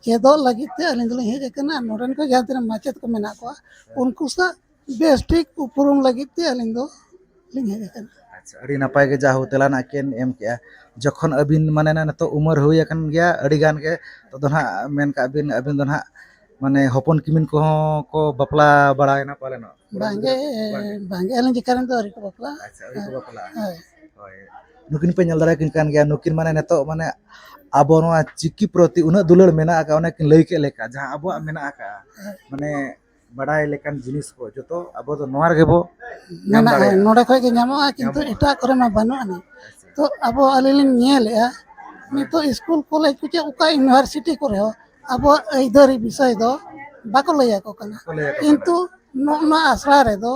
ᱪᱮᱫᱚᱜ ᱞᱟᱹᱜᱤᱫ ᱛᱮ ᱟᱹᱞᱤᱧ ᱫᱚᱞᱤᱧ ᱦᱮᱡ ᱟᱠᱟᱱᱟ᱾ ᱟᱨ ᱱᱚᱰᱮᱱ ᱠᱚ ᱡᱟᱦᱟᱸ ᱛᱤᱱᱟᱹᱜ ᱢᱟᱪᱮᱫ ᱠᱚ ᱢᱮᱱᱟᱜ ᱠᱚᱣᱟ, ᱩᱱᱠᱩ ᱥᱟᱶ ᱵᱮᱥ ᱴᱷᱤᱠ ᱩᱯᱨᱩᱢ ᱞᱟᱹᱜᱤᱫ ᱛᱮ ᱟᱹᱞᱤᱧ ᱫᱚ ᱞᱤᱧ ᱦᱮᱡ ᱟᱠᱟᱱᱟ᱾ ᱟᱹᱰᱤ ᱱᱟᱯᱟᱭ ᱜᱮ ᱡᱟ ᱦᱳ ᱛᱮᱞᱟ ᱱᱟᱜ ᱠᱤᱱ ᱮᱢ ᱠᱮᱜᱼᱟ᱾ ᱡᱚᱠᱷᱚᱱ ᱟᱹᱵᱤᱱ ᱢᱟᱱᱮ ᱱᱟ-, ᱱᱤᱛᱚᱜ ᱩᱢᱮᱨ ᱦᱩᱭ ᱟᱠᱟᱱ ᱜᱮᱭᱟ ᱟᱹᱰᱤ ᱜᱟᱱ ᱜᱮ, ᱛᱚ ᱫᱚ ᱱᱟᱦᱟᱜ ᱢᱮᱱ ᱠᱟᱜ ᱵᱤᱱ ᱟᱹᱵᱤᱱ ᱫᱚ ᱱᱟᱦᱟᱜ ᱢᱟᱱᱮ ᱦᱚᱯᱚᱱ ᱠᱤᱢᱤᱱ ᱠᱚᱦᱚᱸ ᱠᱚ ᱵᱟᱯᱞᱟ ᱵᱟᱲᱟᱭᱮᱱᱟ ᱯᱟᱞᱮᱱᱚᱜ? ᱵᱟᱝᱜᱮ᱾ ᱵᱟᱝᱜᱮ᱾ ᱵᱟᱝᱜᱮ, ᱟᱹᱞᱤᱧ ᱡᱮᱠᱷᱟ ᱨᱮᱱ ᱫᱚ ᱟᱹᱣᱨᱤ ᱠᱚ ᱵᱟᱯᱞᱟᱜᱼᱟ᱾ ᱟᱪᱪᱷᱟ, ᱟᱹᱣᱨᱤ ᱠᱚ ᱵᱟᱯᱞᱟᱜᱼᱟ᱾ ᱦᱳᱭ᱾ ᱦᱳᱭ᱾ ᱱᱩᱠᱤᱱ ᱯᱮ ᱧᱮᱞ ᱫᱟᱲᱮᱭᱟᱠᱤᱱ ᱠᱟᱱ ᱜᱮᱭᱟ, ᱱᱩᱠᱤᱱ ᱢᱟᱱᱮ ᱱᱤᱛᱚᱜ ᱢᱟᱱᱮ ᱟᱵᱚ ᱱᱚᱣᱟ ᱪᱤᱠᱤ ᱯᱨᱚᱛᱤ ᱩᱱᱟᱹᱜ ᱫᱩᱞᱟᱹᱲ ᱢᱮᱱᱟᱜ ᱟᱠᱟᱫ, ᱚᱱᱮ ᱠᱤᱱ ᱞᱟᱹᱭ ᱠᱮᱫ ᱞᱮᱠᱟ, ᱡᱟᱦᱟᱸ ᱟᱵᱚᱣᱟᱜ ᱢᱮᱱᱟᱜ ᱟᱠᱟᱫ, ᱦᱳᱭ᱾ ᱢᱟᱱᱮ ᱵᱟᱰᱟᱭ ᱞᱮᱠᱟᱱ ᱡᱤᱱᱤᱥ ᱠᱚ ᱡᱚᱛᱚ ᱟᱵᱚ ᱫᱚ ᱱᱚᱣᱟ ᱨᱮᱜᱮ ᱵᱚ ᱧᱟᱢ ᱢᱮᱱᱟᱜᱼᱟ, ᱫᱟᱲᱮᱭᱟᱜᱼᱟ᱾ ᱱᱚᱰᱮ ᱠᱷᱚᱡ ᱜᱮ ᱧᱟᱢᱚᱜᱼᱟ, ᱠᱤᱱᱛᱩ ᱧᱟᱢᱚᱜᱼᱟ᱾ ᱮᱴᱟᱜ ᱠᱚᱨᱮ ᱢᱟ ᱵᱟᱹᱱᱩᱜ ᱟᱹᱱᱤᱡ᱾ ᱟᱪᱪᱷᱟ᱾ ᱛᱚ ᱟᱵᱚ, ᱟᱹᱞᱤᱧ ᱞᱤᱧ ᱧᱮᱞᱮᱜᱼᱟ, ᱦᱮᱸ᱾ ᱱᱤᱛᱚᱜ ᱥᱠᱩᱞ ᱠᱚᱞᱮᱡᱽ ᱠᱚ ᱪᱮ ᱚᱠᱟ ᱤᱭᱩᱱᱤᱵᱷᱟᱨᱥᱤᱴᱤ ᱠᱚᱨᱮ ᱦᱚᱸ ᱟᱵᱚᱣᱟᱜ ᱟᱹᱭᱫᱟᱹᱨᱤ ᱵᱤᱥᱚᱭ ᱫᱚ ᱵᱟᱠᱚ ᱞᱟᱹᱭ ᱟᱠᱚ ᱠᱟᱱᱟ᱾ ᱵᱟᱠᱚ ᱞᱟᱹᱭ ᱟᱠᱚ ᱠᱤᱱᱛᱩ ᱠᱟᱱᱟ᱾ ᱱᱚᱜᱼᱚ ᱱᱚᱣᱟ ᱟᱥᱲᱟ ᱨᱮᱫᱚ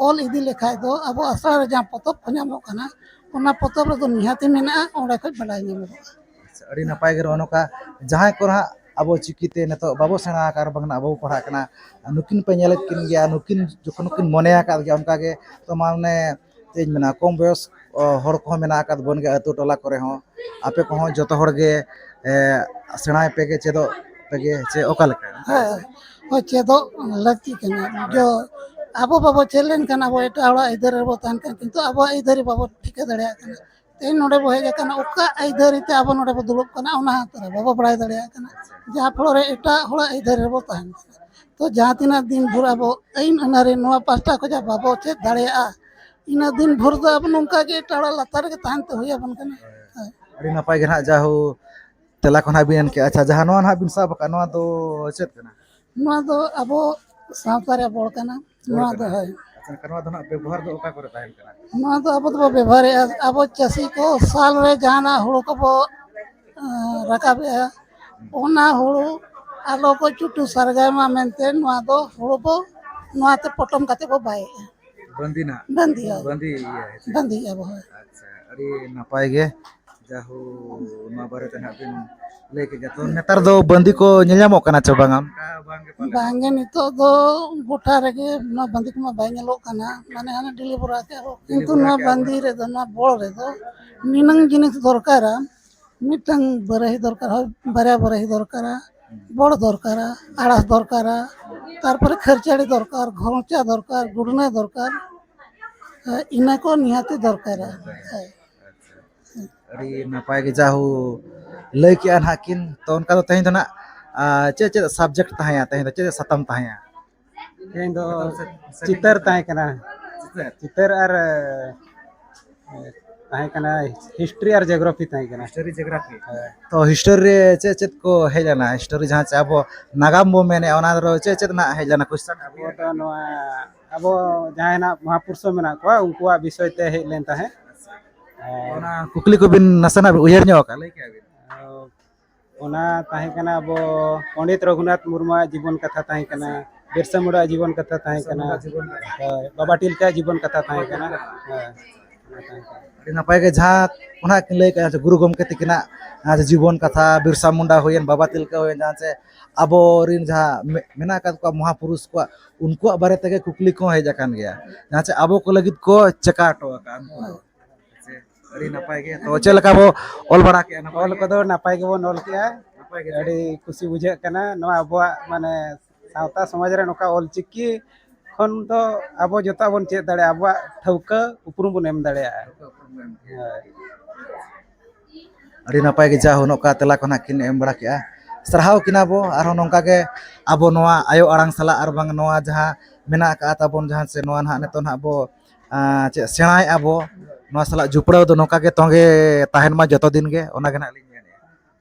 ᱚᱞ ᱤᱫᱤ ᱞᱮᱠᱷᱟᱡ ᱫᱚ ᱟᱵᱚ ᱟᱥᱲᱟ ᱨᱮ ᱡᱟᱦᱟᱸ ᱯᱚᱛᱚᱵ ᱠᱚ ᱧᱟᱢᱚᱜ ᱠᱟᱱᱟ, ᱚᱱᱟ ᱯᱚᱛᱚᱵ ᱨᱮᱫᱚ ᱱᱤᱦᱟᱹᱛᱤ ᱢᱮᱱᱟᱜᱼᱟ, ᱚᱸᱰᱮ ᱠᱷᱚᱡ ᱵᱟᱰᱟᱭ ᱧᱟᱢᱚᱜᱼᱟ᱾ ᱟᱪᱪᱷᱟ, ᱟᱹᱰᱤ ᱱᱟᱯᱟᱭ ᱜᱮ ᱱᱚᱜᱼᱚ ᱱᱚᱝᱠᱟ ᱡᱟᱦᱟᱸᱭ ᱠᱚ ᱱᱟᱦᱟᱜ ᱟᱵᱚ ᱪᱤᱠᱤᱛᱮ ᱱᱤᱛᱚᱜ ᱵᱟᱵᱚ ᱥᱮᱬᱟ ᱟᱠᱟᱫ ᱟᱨ ᱵᱟᱝ ᱱᱟᱦᱟᱜ ᱵᱟᱵᱚ ᱯᱟᱲᱦᱟᱜ ᱠᱟᱱᱟ, ᱱᱩᱠᱤᱱ ᱯᱮ ᱧᱮᱞᱮᱫ ᱠᱤᱱ ᱜᱮᱭᱟ, ᱱᱩᱠᱤᱱ ᱡᱚᱠᱷᱚᱱ ᱠᱤᱱ ᱢᱚᱱᱮ ᱟᱠᱟᱫ ᱜᱮᱭᱟ ᱚᱱᱠᱟ ᱜᱮ, ᱛᱚ ᱢᱟᱱᱮ ᱪᱮᱫ ᱤᱧ ᱢᱮᱱᱟ, ᱠᱚᱢ ᱵᱚᱭᱚᱥ, ᱚ, ᱦᱚᱲ ᱠᱚᱦᱚᱸ ᱢᱮᱱᱟᱜ ᱟᱠᱟᱫ ᱵᱚᱱ ᱜᱮᱭᱟ ᱟᱹᱛᱩ ᱴᱚᱞᱟ ᱠᱚᱨᱮ ᱦᱚᱸ᱾ ᱟᱯᱮ ᱠᱚᱦᱚᱸ ᱡᱚᱛᱚ ᱦᱚᱲ ᱜᱮ, ᱮ, ᱥᱮᱬᱟᱭ ᱯᱮᱜᱮ, ᱪᱮᱫᱚᱜ ᱯᱮᱜᱮ, ᱪᱮ ᱚᱠᱟ ᱞᱮᱠᱟ? ᱦᱮᱸ, ᱦᱳᱭ, ᱪᱮᱫᱚᱜ ᱞᱟᱹᱠᱛᱤ ᱠᱟᱱᱟ᱾ ᱡᱚ, ᱟᱵᱚ ᱵᱟᱵᱚ ᱪᱮᱫ ᱞᱮᱱᱠᱷᱟᱱ ᱟᱵᱚ ᱮᱴᱟᱜ ᱦᱚᱲᱟᱜ ᱟᱹᱭᱫᱟᱹᱨᱤ ᱨᱮᱵᱚ ᱛᱟᱦᱮᱱ ᱠᱟᱱᱟ, ᱠᱤᱱᱛᱩ ᱟᱵᱚᱣᱟᱜ ᱟᱹᱭᱫᱟᱹᱨᱤ ᱵᱟᱵᱚ ᱴᱷᱤᱠᱟᱹ ᱫᱟᱲᱮᱭᱟᱜ ᱠᱟᱱᱟ᱾ ᱛᱮᱦᱮᱧ ᱱᱚᱰᱮ ᱵᱚ ᱦᱮᱡ ᱟᱠᱟᱱᱟ, ᱚᱠᱟ ᱟᱹᱭᱫᱟᱹᱨᱤ ᱛᱮ ᱟᱵᱚ ᱱᱚᱰᱮ ᱵᱚ ᱫᱩᱲᱩᱵ ᱠᱟᱱᱟ, ᱚᱱᱟ ᱦᱚᱸ ᱛᱟᱦᱞᱮ ᱵᱟᱵᱚ ᱵᱟᱲᱟᱭ ᱫᱟᱲᱮᱭᱟᱜ ᱠᱟᱱᱟ, ᱡᱟᱦᱟᱸ ᱯᱷᱚᱞᱚ ᱨᱮ ᱮᱴᱟᱜ ᱦᱚᱲᱟᱜ ᱟᱹᱭᱫᱟᱹᱨᱤ ᱨᱮᱵᱚ ᱛᱟᱦᱮᱱ ᱠᱟᱱᱟ᱾ ᱛᱚ ᱡᱟᱦᱟᱸ ᱛᱤᱱᱟᱹᱜ ᱫᱤᱱ ᱵᱷᱳᱨ ᱟᱵᱚ ᱟᱹᱭᱤᱱ ᱟᱹᱱᱟᱹᱨᱤ ᱱᱚᱣᱟ ᱯᱟᱥᱴᱟ ᱠᱷᱚᱱᱟᱜ ᱵᱟᱵᱚ ᱪᱮᱫ ᱫᱟᱲᱮᱭᱟᱜᱼᱟ, ᱤᱱᱟᱹᱜ ᱫᱤᱱ ᱵᱷᱳᱨ ᱫᱚ ᱟᱵᱚ ᱱᱚᱝᱠᱟ ᱜᱮ ᱮᱴᱟᱜ ᱦᱚᱲᱟᱜ ᱞᱟᱛᱟᱨ ᱨᱮᱜᱮ ᱛᱟᱦᱮᱱ ᱛᱮ ᱦᱩᱭ ᱟᱵᱚᱱ ᱠᱟᱱᱟ᱾ ᱦᱳᱭ᱾ ᱟᱹᱰᱤ ᱱᱟᱯᱟᱭ ᱜᱮ ᱱᱟᱦᱟᱜ ᱡᱟᱦᱳ ᱛᱮᱞᱟ ᱠᱚ ᱱᱟᱦᱟᱜ ᱵᱤᱱ ᱮᱢ ᱠᱮᱜᱼᱟ᱾ ᱟᱪᱪᱷᱟ, ᱡᱟᱦᱟᱸ ᱱᱚᱣᱟ ᱱᱟᱦᱟᱜ ᱵᱤᱱ ᱥᱟᱵ ᱟᱠᱟᱫ, ᱱᱚᱣᱟ ᱫᱚ ᱪᱮᱫ ᱠᱟᱱᱟ? ᱱᱚᱣᱟ ᱫᱚ ᱟᱵᱚ ᱥᱟᱶᱛᱟ ᱨᱮᱭᱟᱜ ᱵᱚᱲ ᱠᱟᱱᱟ᱾ ᱵᱚᱲ ᱱᱚᱣᱟ ᱫᱚ, ᱠᱟᱱᱟ᱾ ᱦᱳᱭ᱾ ᱟᱪᱪᱷᱟ, ᱮᱱᱠᱷᱟᱱ ᱱᱚᱣᱟ ᱫᱚ ᱱᱟᱦᱟᱜ ᱵᱮᱵᱚᱦᱟᱨ ᱫᱚ ᱚᱠᱟ ᱠᱚᱨᱮ ᱛᱟᱦᱮᱱ ᱠᱟᱱᱟ? ᱱᱚᱣᱟ ᱫᱚ ᱟᱵᱚ ᱫᱚᱵᱚ ᱵᱮᱵᱚᱦᱟᱨᱮᱫᱼᱟ, ᱟᱵᱚ ᱪᱟᱹᱥᱤ ᱠᱚ ᱥᱟᱞ ᱨᱮ ᱡᱟᱦᱟᱱᱟᱜ ᱦᱩᱲᱩ ᱠᱚᱵᱚ, ᱟᱸ, ᱨᱟᱠᱟᱵᱮᱫᱼᱟ, ᱚᱱᱟ ᱦᱩᱲᱩ ᱟᱞᱚ ᱠᱚ ᱪᱩᱴᱩ ᱥᱟᱨᱜᱟᱭ ᱢᱟ ᱢᱮᱱᱛᱮ ᱱᱚᱣᱟ ᱫᱚ ᱦᱩᱲᱩ ᱵᱚ ᱱᱚᱣᱟᱛᱮ ᱯᱚᱴᱚᱢ ᱠᱟᱛᱮ ᱵᱚ ᱵᱟᱭᱮᱫᱼᱟ᱾ ᱵᱟᱸᱫᱤ ᱱᱟᱦᱟᱜ᱾ ᱵᱟᱸᱫᱤᱭᱟ᱾ ᱵᱟᱸᱫᱤ ᱤᱭᱟᱹ ᱦᱮᱸᱥᱮ? ᱵᱟᱸᱫᱤᱭᱟ ᱵᱚ, ᱦᱳᱭ᱾ ᱟᱪᱪᱷᱟ, ᱟᱹᱰᱤ ᱱᱟᱯᱟᱭ ᱜᱮ᱾ ᱡᱟᱦᱳ, ᱱᱚᱣᱟ ᱵᱟᱨᱮᱛᱮ ᱱᱟᱦᱟᱜ ᱵᱤᱱ ᱞᱟᱹᱭ ᱠᱮᱫ ᱜᱮᱭᱟ᱾ ᱛᱚ, ᱱᱮᱛᱟᱨ ᱫᱚ ᱵᱟᱸᱫᱤ ᱠᱚ ᱧᱮᱞ ᱧᱟᱢᱚᱜ ᱠᱟᱱᱟ ᱪᱮ ᱵᱟᱝᱟ? ᱚᱱᱠᱟ ᱵᱟᱝ ᱜᱮ ᱯᱟᱞᱮ᱾ ᱵᱟᱝᱜᱮ, ᱱᱤᱛᱚᱜ ᱫᱚ ᱜᱚᱴᱟ ᱨᱮᱜᱮ ᱱᱚᱣᱟ ᱵᱟᱸᱫᱤ ᱠᱚᱢᱟ ᱵᱟᱭ ᱧᱮᱞᱚᱜ ᱠᱟᱱᱟ, ᱢᱟᱱᱮ ᱦᱟᱱᱮ ᱰᱮᱞᱤ ᱵᱷᱚᱨᱟ ᱠᱮᱜᱼᱟ ᱠᱚ᱾ ᱰᱮᱞᱤ ᱠᱤᱱᱛᱩ ᱵᱷᱚᱨᱟ ᱱᱚᱣᱟ ᱠᱮᱜᱼᱟ ᱠᱚ᱾ ᱵᱟᱸᱫᱤ ᱨᱮᱫᱚ, ᱱᱚᱣᱟ ᱵᱚᱲ ᱨᱮᱫᱚ ᱱᱤᱱᱟᱹᱝ ᱡᱤᱱᱤᱥ ᱫᱚᱨᱠᱟᱨᱟ, ᱢᱤᱫᱴᱟᱝ ᱵᱟᱨᱟᱦᱤ ᱫᱚᱨᱠᱟᱨ, ᱦᱳᱭ, ᱵᱟᱨᱭᱟ ᱵᱟᱨᱟᱦᱤ ᱫᱚᱨᱠᱟᱨᱟ, ᱵᱚᱲ ᱫᱚᱨᱠᱟᱨᱟ, ᱟᱲᱟᱥ ᱫᱚᱨᱠᱟᱨᱟ, ᱛᱟᱨᱯᱚᱨᱮ ᱠᱷᱟᱹᱨᱪᱟᱹᱲᱤ ᱫᱚᱨᱠᱟᱨ, ᱜᱷᱚᱨᱚᱪᱟ ᱫᱚᱨᱠᱟᱨ, ᱜᱩᱰᱱᱟᱹ ᱫᱚᱨᱠᱟᱨ, ᱤᱱᱟᱹ ᱠᱚ ᱱᱤᱦᱟᱹᱛᱤ ᱫᱚᱨᱠᱟᱨᱟ᱾ ᱦᱳᱭ᱾ ᱟᱹᱰᱤ ᱱᱟᱯᱟᱭ ᱜᱮ ᱡᱟᱦᱳ ᱞᱟᱹᱭ ᱠᱮᱜᱼᱟ ᱱᱟᱦᱟᱜ ᱠᱤᱱ᱾ ᱛᱚ ᱚᱱᱠᱟ ᱫᱚ ᱛᱮᱦᱮᱧ ᱫᱚ ᱱᱟᱜ, ᱟᱨ ᱪᱮᱫ ᱪᱮᱫ subject ᱛᱟᱦᱮᱸᱭᱟ ᱛᱮᱦᱮᱧ ᱫᱚ, ᱪᱮᱫ ᱪᱮᱫ ᱥᱟᱛᱟᱢ ᱛᱟᱦᱮᱸᱭᱟ? ᱛᱮᱦᱮᱧ ᱫᱚ ᱪᱤᱛᱟᱹᱨ ᱛᱟᱦᱮᱸ ᱠᱟᱱᱟ᱾ ᱪᱤᱛᱟᱹᱨ? ᱪᱤᱛᱟᱹᱨ ᱟᱨ, ᱮ, ᱛᱟᱦᱮᱸ ᱠᱟᱱᱟ history ᱟᱨ geography ᱛᱟᱦᱮᱸ ᱠᱟᱱᱟ᱾ History, geography? ᱦᱳᱭ᱾ ᱛᱚ history ᱨᱮ ᱪᱮᱫ ᱪᱮᱫ ᱠᱚ ᱦᱮᱡ ᱞᱮᱱᱟ? History ᱡᱟᱦᱟᱸ ᱪᱮ ᱟᱵᱚ ᱱᱟᱜᱟᱢ ᱵᱚ ᱢᱮᱱᱮᱫᱼᱟ, ᱚᱱᱟ ᱨᱮ ᱪᱮᱫ ᱪᱮᱫ ᱱᱟᱜ ᱦᱮᱡ ᱞᱮᱱᱟ question? ᱟᱵᱚ ᱫᱚ ᱱᱚᱣᱟ, ᱟᱵᱚ ᱡᱟᱦᱟᱸᱭ ᱱᱟᱜ ᱢᱚᱦᱟᱯᱩᱨᱩᱥ ᱢᱮᱱᱟᱜ ᱠᱚᱣᱟ, ᱩᱱᱠᱩᱣᱟᱜ ᱵᱤᱥᱚᱭ ᱛᱮ ᱦᱮᱡ ᱞᱮᱱ ᱛᱟᱦᱮᱸᱫ᱾ ᱟᱨ ᱚᱱᱟ ᱠᱩᱠᱞᱤ ᱠᱚᱵᱤᱱ ᱱᱟᱥᱮᱱᱟᱜ ᱵᱤᱱ ᱩᱭᱦᱟᱹᱨ ᱧᱚᱜ ᱟᱠᱟᱫ, ᱞᱟᱹᱭ ᱠᱮᱭᱟ ᱵᱤᱱ? ᱚᱱᱟ ᱛᱟᱦᱮᱸ ᱠᱟᱱᱟ ᱟᱵᱚ ᱯᱚᱱᱰᱤᱛ ᱨᱚᱜᱷᱩᱱᱟᱛᱷ ᱢᱩᱨᱢᱩᱣᱟᱜ ᱡᱤᱵᱚᱱ ᱠᱟᱛᱷᱟ ᱛᱟᱦᱮᱸ ᱠᱟᱱᱟ, ᱵᱤᱨᱥᱟ ᱢᱩᱱᱰᱟᱣᱟᱜ ᱡᱤᱵᱚᱱ ᱠᱟᱛᱷᱟ ᱛᱟᱦᱮᱸ ᱠᱟᱱᱟ, ᱦᱳᱭ, ᱵᱟᱵᱟ ᱛᱤᱞᱠᱟᱹᱣᱟᱜ ᱡᱤᱵᱚᱱ ᱠᱟᱛᱷᱟ ᱛᱟᱦᱮᱸ ᱠᱟᱱᱟ᱾ ᱦᱳᱭ, ᱚᱱᱟ ᱛᱟᱦᱮᱸ ᱠᱟᱱᱟ᱾ ᱟᱹᱰᱤ ᱱᱟᱯᱟᱭ ᱜᱮ ᱡᱟᱦᱟᱸ ᱚᱱᱟ ᱠᱤᱱ ᱞᱟᱹᱭ ᱠᱟᱜᱼᱟ, ᱜᱩᱨᱩ ᱜᱚᱢᱠᱮ ᱛᱤᱠᱤᱱᱟᱜ, ᱟᱨ ᱡᱤᱵᱚᱱ ᱠᱟᱛᱷᱟ, ᱵᱤᱨᱥᱟ ᱢᱩᱱᱰᱟ ᱦᱩᱭᱮᱱ, ᱵᱟᱵᱟ ᱛᱤᱞᱠᱟᱹ ᱦᱩᱭᱮᱱ, ᱡᱟᱦᱟᱸ ᱪᱮ ᱟᱵᱚᱨᱤᱱ ᱡᱟᱦᱟᱸ ᱢᱮ-, ᱢᱮᱱᱟᱜ ᱟᱠᱟᱫ ᱠᱚᱣᱟ ᱢᱚᱦᱟᱯᱩᱨᱩᱥ ᱠᱚᱣᱟᱜ, ᱩᱱᱠᱩᱣᱟᱜ ᱵᱟᱨᱮ ᱛᱮᱜᱮ ᱠᱩᱠᱞᱤ ᱠᱚᱦᱚᱸ ᱦᱮᱡ ᱟᱠᱟᱱ ᱜᱮᱭᱟ, ᱡᱟᱦᱟᱸ ᱪᱮ ᱟᱵᱚ ᱠᱚ ᱞᱟᱹᱜᱤᱫ ᱠᱚ ᱪᱮᱠᱟ ᱦᱚᱴᱚ ᱟᱠᱟᱫᱼᱟ ᱩᱱᱠᱩ ᱫᱚ᱾ ᱟᱹᱰᱤ ᱱᱟᱯᱟᱭ ᱜᱮ᱾ ᱛᱚ ᱪᱮᱫ ᱞᱮᱠᱟ ᱵᱚ ᱚᱞ ᱵᱟᱲᱟ ᱠᱮᱜᱼᱟ? ᱱᱟᱯᱟᱭ ᱚᱞ ᱜᱮ? ᱠᱚᱫᱚ ᱱᱟᱯᱟᱭ ᱜᱮᱵᱚᱱ ᱚᱞ ᱠᱮᱜᱼᱟ᱾ ᱱᱟᱯᱟᱭ ᱜᱮ᱾ ᱟᱹᱰᱤ ᱠᱩᱥᱤ ᱵᱩᱡᱷᱟᱹᱜ ᱠᱟᱱᱟ᱾ ᱱᱚᱣᱟ ᱟᱵᱚᱣᱟᱜ ᱢᱟᱱᱮ ᱥᱟᱶᱛᱟ ᱥᱚᱢᱟᱡᱽ ᱨᱮ ᱱᱚᱝᱠᱟ ᱚᱞᱪᱤᱠᱤ ᱠᱷᱚᱱ ᱫᱚ ᱟᱵᱚ ᱡᱚᱛᱚᱣᱟᱜ ᱵᱚᱱ ᱪᱮᱫ ᱫᱟᱲᱮᱭᱟᱜᱼᱟ, ᱟᱵᱚᱣᱟᱜ ᱴᱷᱟᱹᱣᱠᱟᱹ ᱩᱯᱨᱩᱢ ᱵᱚᱱ ᱮᱢ ᱫᱟᱲᱮᱭᱟᱜᱼᱟ᱾ ᱦᱳᱭ᱾ ᱟᱹᱰᱤ ᱱᱟᱯᱟᱭ ᱜᱮ ᱡᱟ ᱱᱚᱝᱠᱟ ᱛᱮᱞᱟ ᱠᱚ ᱱᱟᱦᱟᱜ ᱠᱤᱱ ᱮᱢ ᱵᱟᱲᱟ ᱠᱮᱜᱼᱟ᱾ ᱥᱟᱨᱦᱟᱣ ᱠᱤᱱᱟ ᱵᱚ᱾ ᱟᱨᱦᱚᱸ ᱱᱚᱝᱠᱟ ᱜᱮ ᱟᱵᱚ ᱱᱚᱣᱟ ᱟᱭᱳ ᱟᱲᱟᱝ ᱥᱟᱞᱟᱜ ᱟᱨ ᱵᱟᱝ ᱱᱚᱣᱟ ᱡᱟᱦᱟᱸ ᱢᱮᱱᱟᱜ ᱟᱠᱟᱫ ᱛᱟᱵᱚᱱ, ᱡᱟᱦᱟᱸ ᱥᱮ ᱱᱚᱣᱟ ᱱᱟᱦᱟᱜ ᱱᱤᱛᱚᱜ ᱱᱟᱦᱟᱜ ᱵᱚ, ᱟᱸ, ᱪᱮᱫ ᱥᱮᱬᱟᱭᱮᱫᱼᱟ ᱵᱚ, ᱱᱚᱣᱟ ᱥᱟᱞᱟᱜ ᱡᱩᱯᱲᱟᱹᱣ ᱫᱚ ᱱᱚᱝᱠᱟ ᱜᱮ ᱛᱚᱸᱜᱮ ᱛᱟᱦᱮᱱ ᱢᱟ ᱡᱚᱛᱚ ᱫᱤᱱ ᱜᱮ, ᱚᱱᱟ ᱜᱮ ᱱᱟᱦᱟᱜ ᱞᱤᱧ ᱢᱮᱱᱮᱫᱼᱟ᱾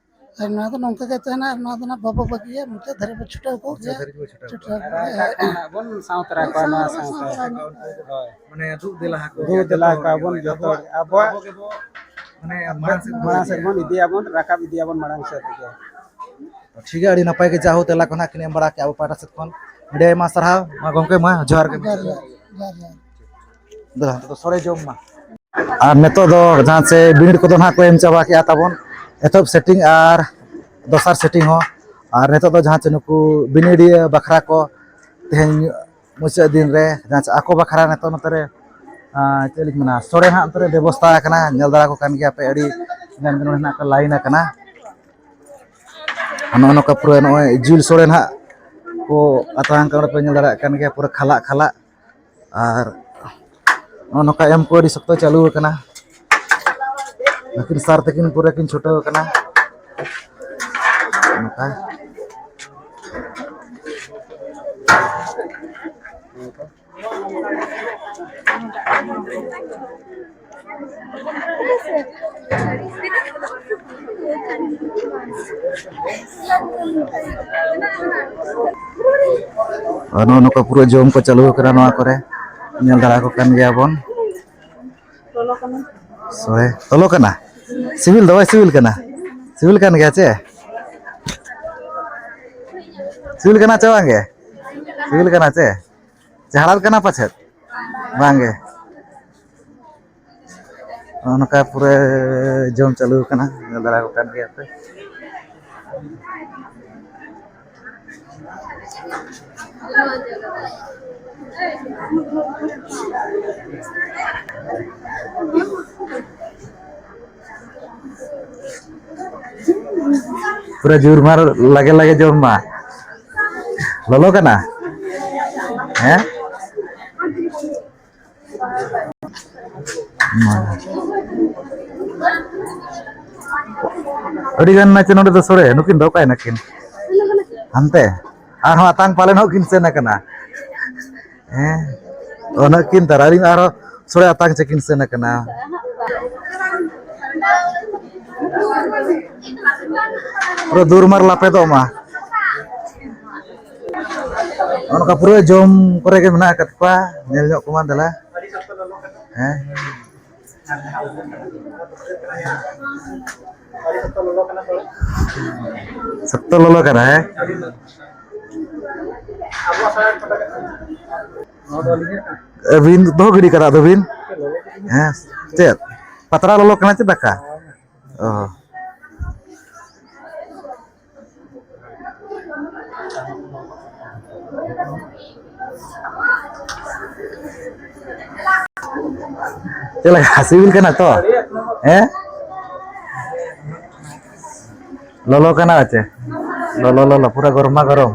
ᱟᱨ ᱱᱚᱣᱟ ᱫᱚ ᱱᱚᱝᱠᱟ ᱜᱮ ᱛᱟᱦᱮᱱᱟ, ᱟᱨ ᱱᱚᱣᱟ ᱫᱚ ᱱᱟᱦᱟᱜ ᱵᱟᱵᱚ ᱵᱟᱹᱜᱤᱭᱟ, ᱢᱩᱪᱟᱹᱫ ᱫᱷᱟᱹᱨᱤᱡ ᱵᱚ ᱪᱷᱩᱴᱟᱹᱣ ᱠᱚᱜ ᱢᱩᱪᱟᱹᱫ ᱜᱮᱭᱟ᱾ ᱫᱷᱟᱹᱨᱤᱡ ᱵᱚ ᱪᱷᱩᱴᱟᱹᱣ ᱠᱚᱜᱼᱟ᱾ ᱪᱷᱩᱴᱟᱹᱣ ᱟᱨ ᱮᱴᱟᱜ ᱠᱚ ᱱᱟᱦᱟᱜ ᱵᱚᱱ ᱥᱟᱶ ᱛᱚᱨᱟ ᱠᱚᱣᱟ ᱱᱚᱣᱟ ᱥᱟᱶᱛᱮ᱾ ᱦᱳᱭ᱾ ᱢᱟᱱᱮ ᱫᱩᱜ ᱫᱮᱞᱟ ᱟᱠᱚ ᱫᱩᱜ ᱜᱮᱭᱟ, ᱫᱮᱞᱟ ᱡᱚᱛᱚ ᱟᱠᱚ ᱦᱚᱲ ᱜᱮ ᱵᱚᱱ ᱦᱳᱭ᱾ ᱡᱚᱛᱚ ᱟᱵᱚ ᱦᱚᱲ᱾ ᱜᱮ ᱟᱵᱚᱣᱟᱜ ᱟᱵᱚ ᱜᱮᱵᱚ ᱢᱟᱱᱮ ᱢᱟᱲᱟᱝ ᱥᱮᱫ ᱵᱚᱱ ᱢᱟᱲᱟᱝ ᱥᱮᱫ ᱤᱫᱤᱭᱟ᱾ ᱵᱚᱱ ᱤᱫᱤᱭᱟᱵᱚᱱ, ᱨᱟᱠᱟᱵ ᱤᱫᱤᱭᱟᱵᱚᱱ ᱢᱟᱲᱟᱝ ᱥᱮᱫ ᱜᱮ᱾ ᱴᱷᱤᱠ ᱜᱮᱭᱟ, ᱟᱹᱰᱤ ᱱᱟᱯᱟᱭ ᱜᱮ ᱡᱟ ᱦᱳ ᱛᱮᱞᱟ ᱠᱚ ᱱᱟᱦᱟᱜ ᱠᱤᱱ ᱮᱢ ᱵᱟᱲᱟ ᱠᱮᱜᱼᱟ ᱟᱵᱚ ᱯᱟᱦᱴᱟ ᱥᱮᱫ ᱠᱷᱚᱱ᱾ ᱟᱹᱰᱤ ᱟᱭᱢᱟ ᱥᱟᱨᱦᱟᱣ᱾ ᱢᱟ ᱜᱚᱢᱠᱮ, ᱢᱟ ᱡᱚᱦᱟᱨ ᱜᱮ᱾ ᱡᱚᱦᱟᱨ, ᱡᱚᱦᱟᱨ, ᱡᱚᱦᱟᱨ, ᱡᱚᱦᱟᱨ᱾ ᱫᱮᱞᱟ, ᱱᱤᱛᱚᱜ ᱫᱚ ᱥᱚᱲᱮ ᱡᱚᱢ ᱢᱟ᱾ ᱟᱨ ᱱᱤᱛᱚᱜ ᱫᱚ ᱡᱟᱦᱟᱸ ᱪᱮ ᱵᱤᱱᱤᱰ ᱠᱚᱫᱚ ᱱᱟᱦᱟᱜ ᱠᱚ ᱮᱢ ᱪᱟᱵᱟ ᱠᱮᱜᱼᱟ ᱛᱟᱵᱚᱱ, ᱮᱛᱚᱦᱚᱵ setting ᱟᱨ ᱫᱚᱥᱟᱨ setting ᱦᱚᱸ᱾ ᱟᱨ ᱱᱤᱛᱚᱜ ᱫᱚ ᱡᱟᱦᱟᱸ ᱪᱮ ᱱᱩᱠᱩ ᱵᱤᱱᱤᱰᱤᱭᱟᱹ ᱵᱟᱠᱷᱨᱟ ᱠᱚ ᱛᱮᱦᱮᱧ ᱢᱩᱪᱟᱹᱫ ᱫᱤᱱ ᱨᱮ ᱡᱟᱦᱟᱸ ᱪᱮ ᱟᱠᱚ ᱵᱟᱠᱷᱨᱟ ᱱᱤᱛᱚᱜ ᱱᱚᱛᱮ ᱨᱮ, ᱟᱸ, ᱪᱮᱫ ᱞᱤᱧ ᱢᱮᱱᱟ, ᱥᱚᱲᱮ ᱱᱟᱦᱟᱜ ᱱᱚᱛᱮ ᱨᱮ ᱵᱮᱵᱚᱥᱛᱷᱟ ᱟᱠᱟᱱᱟ᱾ ᱧᱮᱞ ᱫᱟᱨᱟ ᱠᱚ ᱠᱟᱱ ᱜᱮᱭᱟ ᱯᱮ, ᱟᱹᱰᱤ ᱜᱟᱱ ᱜᱮ ᱱᱚᱰᱮ ᱱᱟᱦᱟᱜ ᱠᱚ line ᱟᱠᱟᱱᱟ᱾ ᱟᱨ ᱱᱚᱜᱼᱚ ᱱᱚᱝᱠᱟ ᱯᱩᱨᱟᱹ ᱱᱚᱜᱼᱚᱭ ᱡᱤᱞ ᱥᱚᱲᱮ ᱱᱟᱦᱟᱜ ᱠᱚ ᱟᱛᱟᱝ ᱠᱟᱱᱟ, ᱯᱮ ᱧᱮᱞ ᱫᱟᱲᱮᱭᱟᱜ ᱠᱟᱱ ᱜᱮᱭᱟ, ᱯᱩᱨᱟᱹ ᱠᱷᱟᱞᱟᱜ ᱠᱷᱟᱞᱟᱜ᱾ ᱟᱨ ᱱᱚᱜᱼᱚ ᱱᱚᱝᱠᱟ ᱮᱢ ᱠᱚ ᱟᱹᱰᱤ ᱥᱚᱠᱛᱚ ᱪᱟᱹᱞᱩ ᱟᱠᱟᱱᱟ᱾ ᱱᱩᱠᱤᱱ ᱥᱟᱨ ᱛᱟᱹᱠᱤᱱ ᱯᱩᱨᱟᱹ ᱠᱤᱱ ᱪᱷᱩᱴᱟᱹᱣ ᱟᱠᱟᱱᱟ᱾ ᱱᱚᱝᱠᱟ᱾ ᱟᱨ ᱱᱚᱜᱼᱚ ᱱᱚᱝᱠᱟ ᱯᱩᱨᱟᱹ ᱡᱚᱢ ᱠᱚ ᱪᱟᱹᱞᱩ ᱟᱠᱟᱱᱟ ᱱᱚᱣᱟ ᱠᱚᱨᱮ᱾ ᱧᱮᱞ ᱫᱟᱲᱮ ᱟᱠᱚ ᱠᱟᱱ ᱜᱮᱭᱟ ᱵᱚᱱ᱾ ᱥᱚᱲᱮ ᱞᱚᱞᱚ ᱠᱟᱱᱟ᱾ ᱥᱤᱵᱤᱞ ᱫᱚ ᱵᱟᱭ ᱥᱤᱵᱤᱞ ᱠᱟᱱᱟ? ᱥᱤᱵᱤᱞ ᱠᱟᱱ ᱜᱮᱭᱟ ᱪᱮ? ᱥᱤᱵᱤᱞ ᱠᱟᱱᱟ ᱪᱮ ᱵᱟᱝ ᱜᱮ? ᱥᱤᱵᱤᱞ ᱠᱟᱱᱟ ᱪᱮ? ᱡᱷᱟᱲᱟᱞ ᱠᱟᱱᱟ ᱯᱟᱪᱮᱫ? ᱵᱟᱝ ᱜᱮ᱾ ᱱᱚᱜᱼᱚ ᱱᱚᱝᱠᱟ ᱯᱩᱨᱟᱹ ᱡᱚᱢ ᱪᱟᱹᱞᱩ ᱟᱠᱟᱱᱟ, ᱧᱮᱞ ᱫᱟᱲᱮ ᱟᱠᱚ ᱠᱟᱱ ᱜᱮᱭᱟ ᱯᱮ᱾ ᱯᱩᱨᱟᱹ ᱡᱳᱨ ᱢᱟᱨ ᱞᱟᱜᱮ ᱞᱟᱜᱮ ᱡᱚᱢ ᱢᱟ᱾ ᱞᱚᱞᱚ ᱠᱟᱱᱟ? ᱦᱮᱸ? ᱟᱹᱰᱤ ᱜᱟᱱ ᱱᱟᱪᱮ ᱱᱚᱰᱮ ᱫᱚ ᱥᱚᱲᱮ, ᱱᱩᱠᱤᱱ ᱫᱚ ᱚᱠᱟᱭ ᱱᱟᱹᱠᱤᱱ? ᱦᱟᱱᱛᱮ? ᱟᱨᱦᱚᱸ ᱟᱛᱟᱝ ᱯᱟᱞᱮᱱ ᱦᱚᱸ ᱠᱤᱱ ᱥᱮᱱ ᱟᱠᱟᱱᱟ᱾ ᱦᱮᱸ, ᱩᱱᱟᱹᱜ ᱠᱤᱱ ᱛᱟᱨᱟ᱾ ᱟᱹᱞᱤᱧ ᱟᱨᱦᱚᱸ ᱥᱚᱲᱮ ᱟᱛᱟᱝ ᱪᱮᱫ ᱠᱤᱱ ᱥᱮᱱ ᱟᱠᱟᱱᱟ᱾ ᱯᱩᱨᱟᱹ ᱫᱩᱨᱢᱟᱨ ᱞᱟᱯᱮᱫᱚᱜ ᱢᱟ᱾ ᱱᱚᱜᱼᱚ ᱱᱚᱝᱠᱟ ᱯᱩᱨᱟᱹ ᱡᱚᱢ ᱠᱚᱨᱮ ᱜᱮ ᱢᱮᱱᱟᱜ ᱟᱠᱟᱫ ᱠᱚᱣᱟ᱾ ᱧᱮᱞ ᱧᱚᱜ ᱠᱚᱢᱟ ᱫᱮᱞᱟ᱾ ᱦᱮᱸ᱾ ᱥᱚᱠᱛᱚ ᱞᱚᱞᱚ ᱠᱟᱱᱟ, ᱦᱮᱸ? ᱟᱹᱵᱤᱱ ᱫᱚᱦᱚ ᱜᱤᱰᱤ ᱠᱟᱫᱟ ᱫᱚᱵᱤᱱ? ᱦᱮᱸ, ᱪᱮᱫ? ᱯᱟᱛᱲᱟ ᱞᱚᱞᱚ ᱠᱟᱱᱟ ᱪᱮ ᱫᱟᱠᱟ? ᱚ᱾ ᱪᱮᱫ ᱞᱮᱠᱟ ᱥᱤᱵᱤᱞ ᱠᱟᱱᱟ ᱛᱚ? ᱦᱮᱸ? ᱞᱚᱞᱚ ᱠᱟᱱᱟ ᱪᱮ? ᱞᱚᱞᱚ, ᱞᱚᱞᱚ, ᱯᱩᱨᱟᱹ ᱜᱚᱨᱢᱟ ᱜᱚᱨᱚᱢ᱾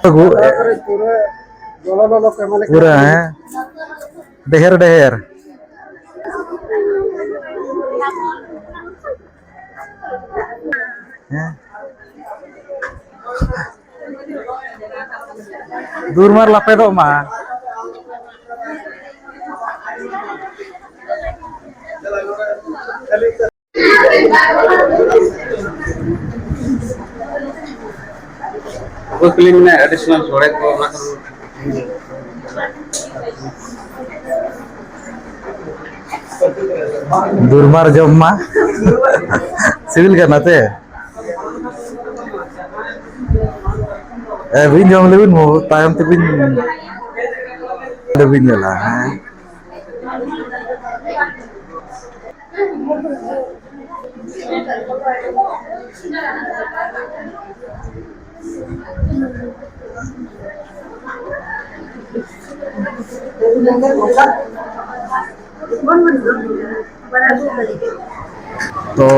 ᱟᱹᱜᱩ ᱯᱩᱨᱟᱹ ᱞᱚᱞᱚ ᱞᱚᱞᱚ ᱠᱚ ᱮᱢᱟᱞᱮ ᱠᱟᱱᱟ᱾ ᱯᱩᱨᱟᱹ, ᱦᱮᱸ᱾ ᱰᱷᱮᱨ ᱰᱷᱮᱨ᱾ ᱦᱮᱸ᱾ ᱫᱩᱨᱢᱟᱨ ᱞᱟᱯᱮᱫᱚᱜ ᱢᱟ᱾ ᱚᱠᱚᱭ ᱠᱩᱞᱤ ᱢᱮᱱᱟᱭ additional ᱥᱚᱲᱮ ᱠᱚ ᱚᱱᱟ ᱠᱚ? ᱫᱩᱨᱢᱟᱨ ᱡᱚᱢ ᱢᱟ᱾ ᱥᱤᱵᱤᱞ ᱠᱟᱱᱟ ᱥᱮ? ᱟᱹᱵᱤᱱ ᱡᱚᱢ ᱞᱮᱵᱤᱱ, ᱢᱩ-, ᱛᱟᱭᱚᱢ ᱛᱮᱵᱤᱱ, ᱛᱮᱵᱤᱱ ᱧᱮᱞᱟ, ᱦᱮᱸ᱾ ᱛᱚ,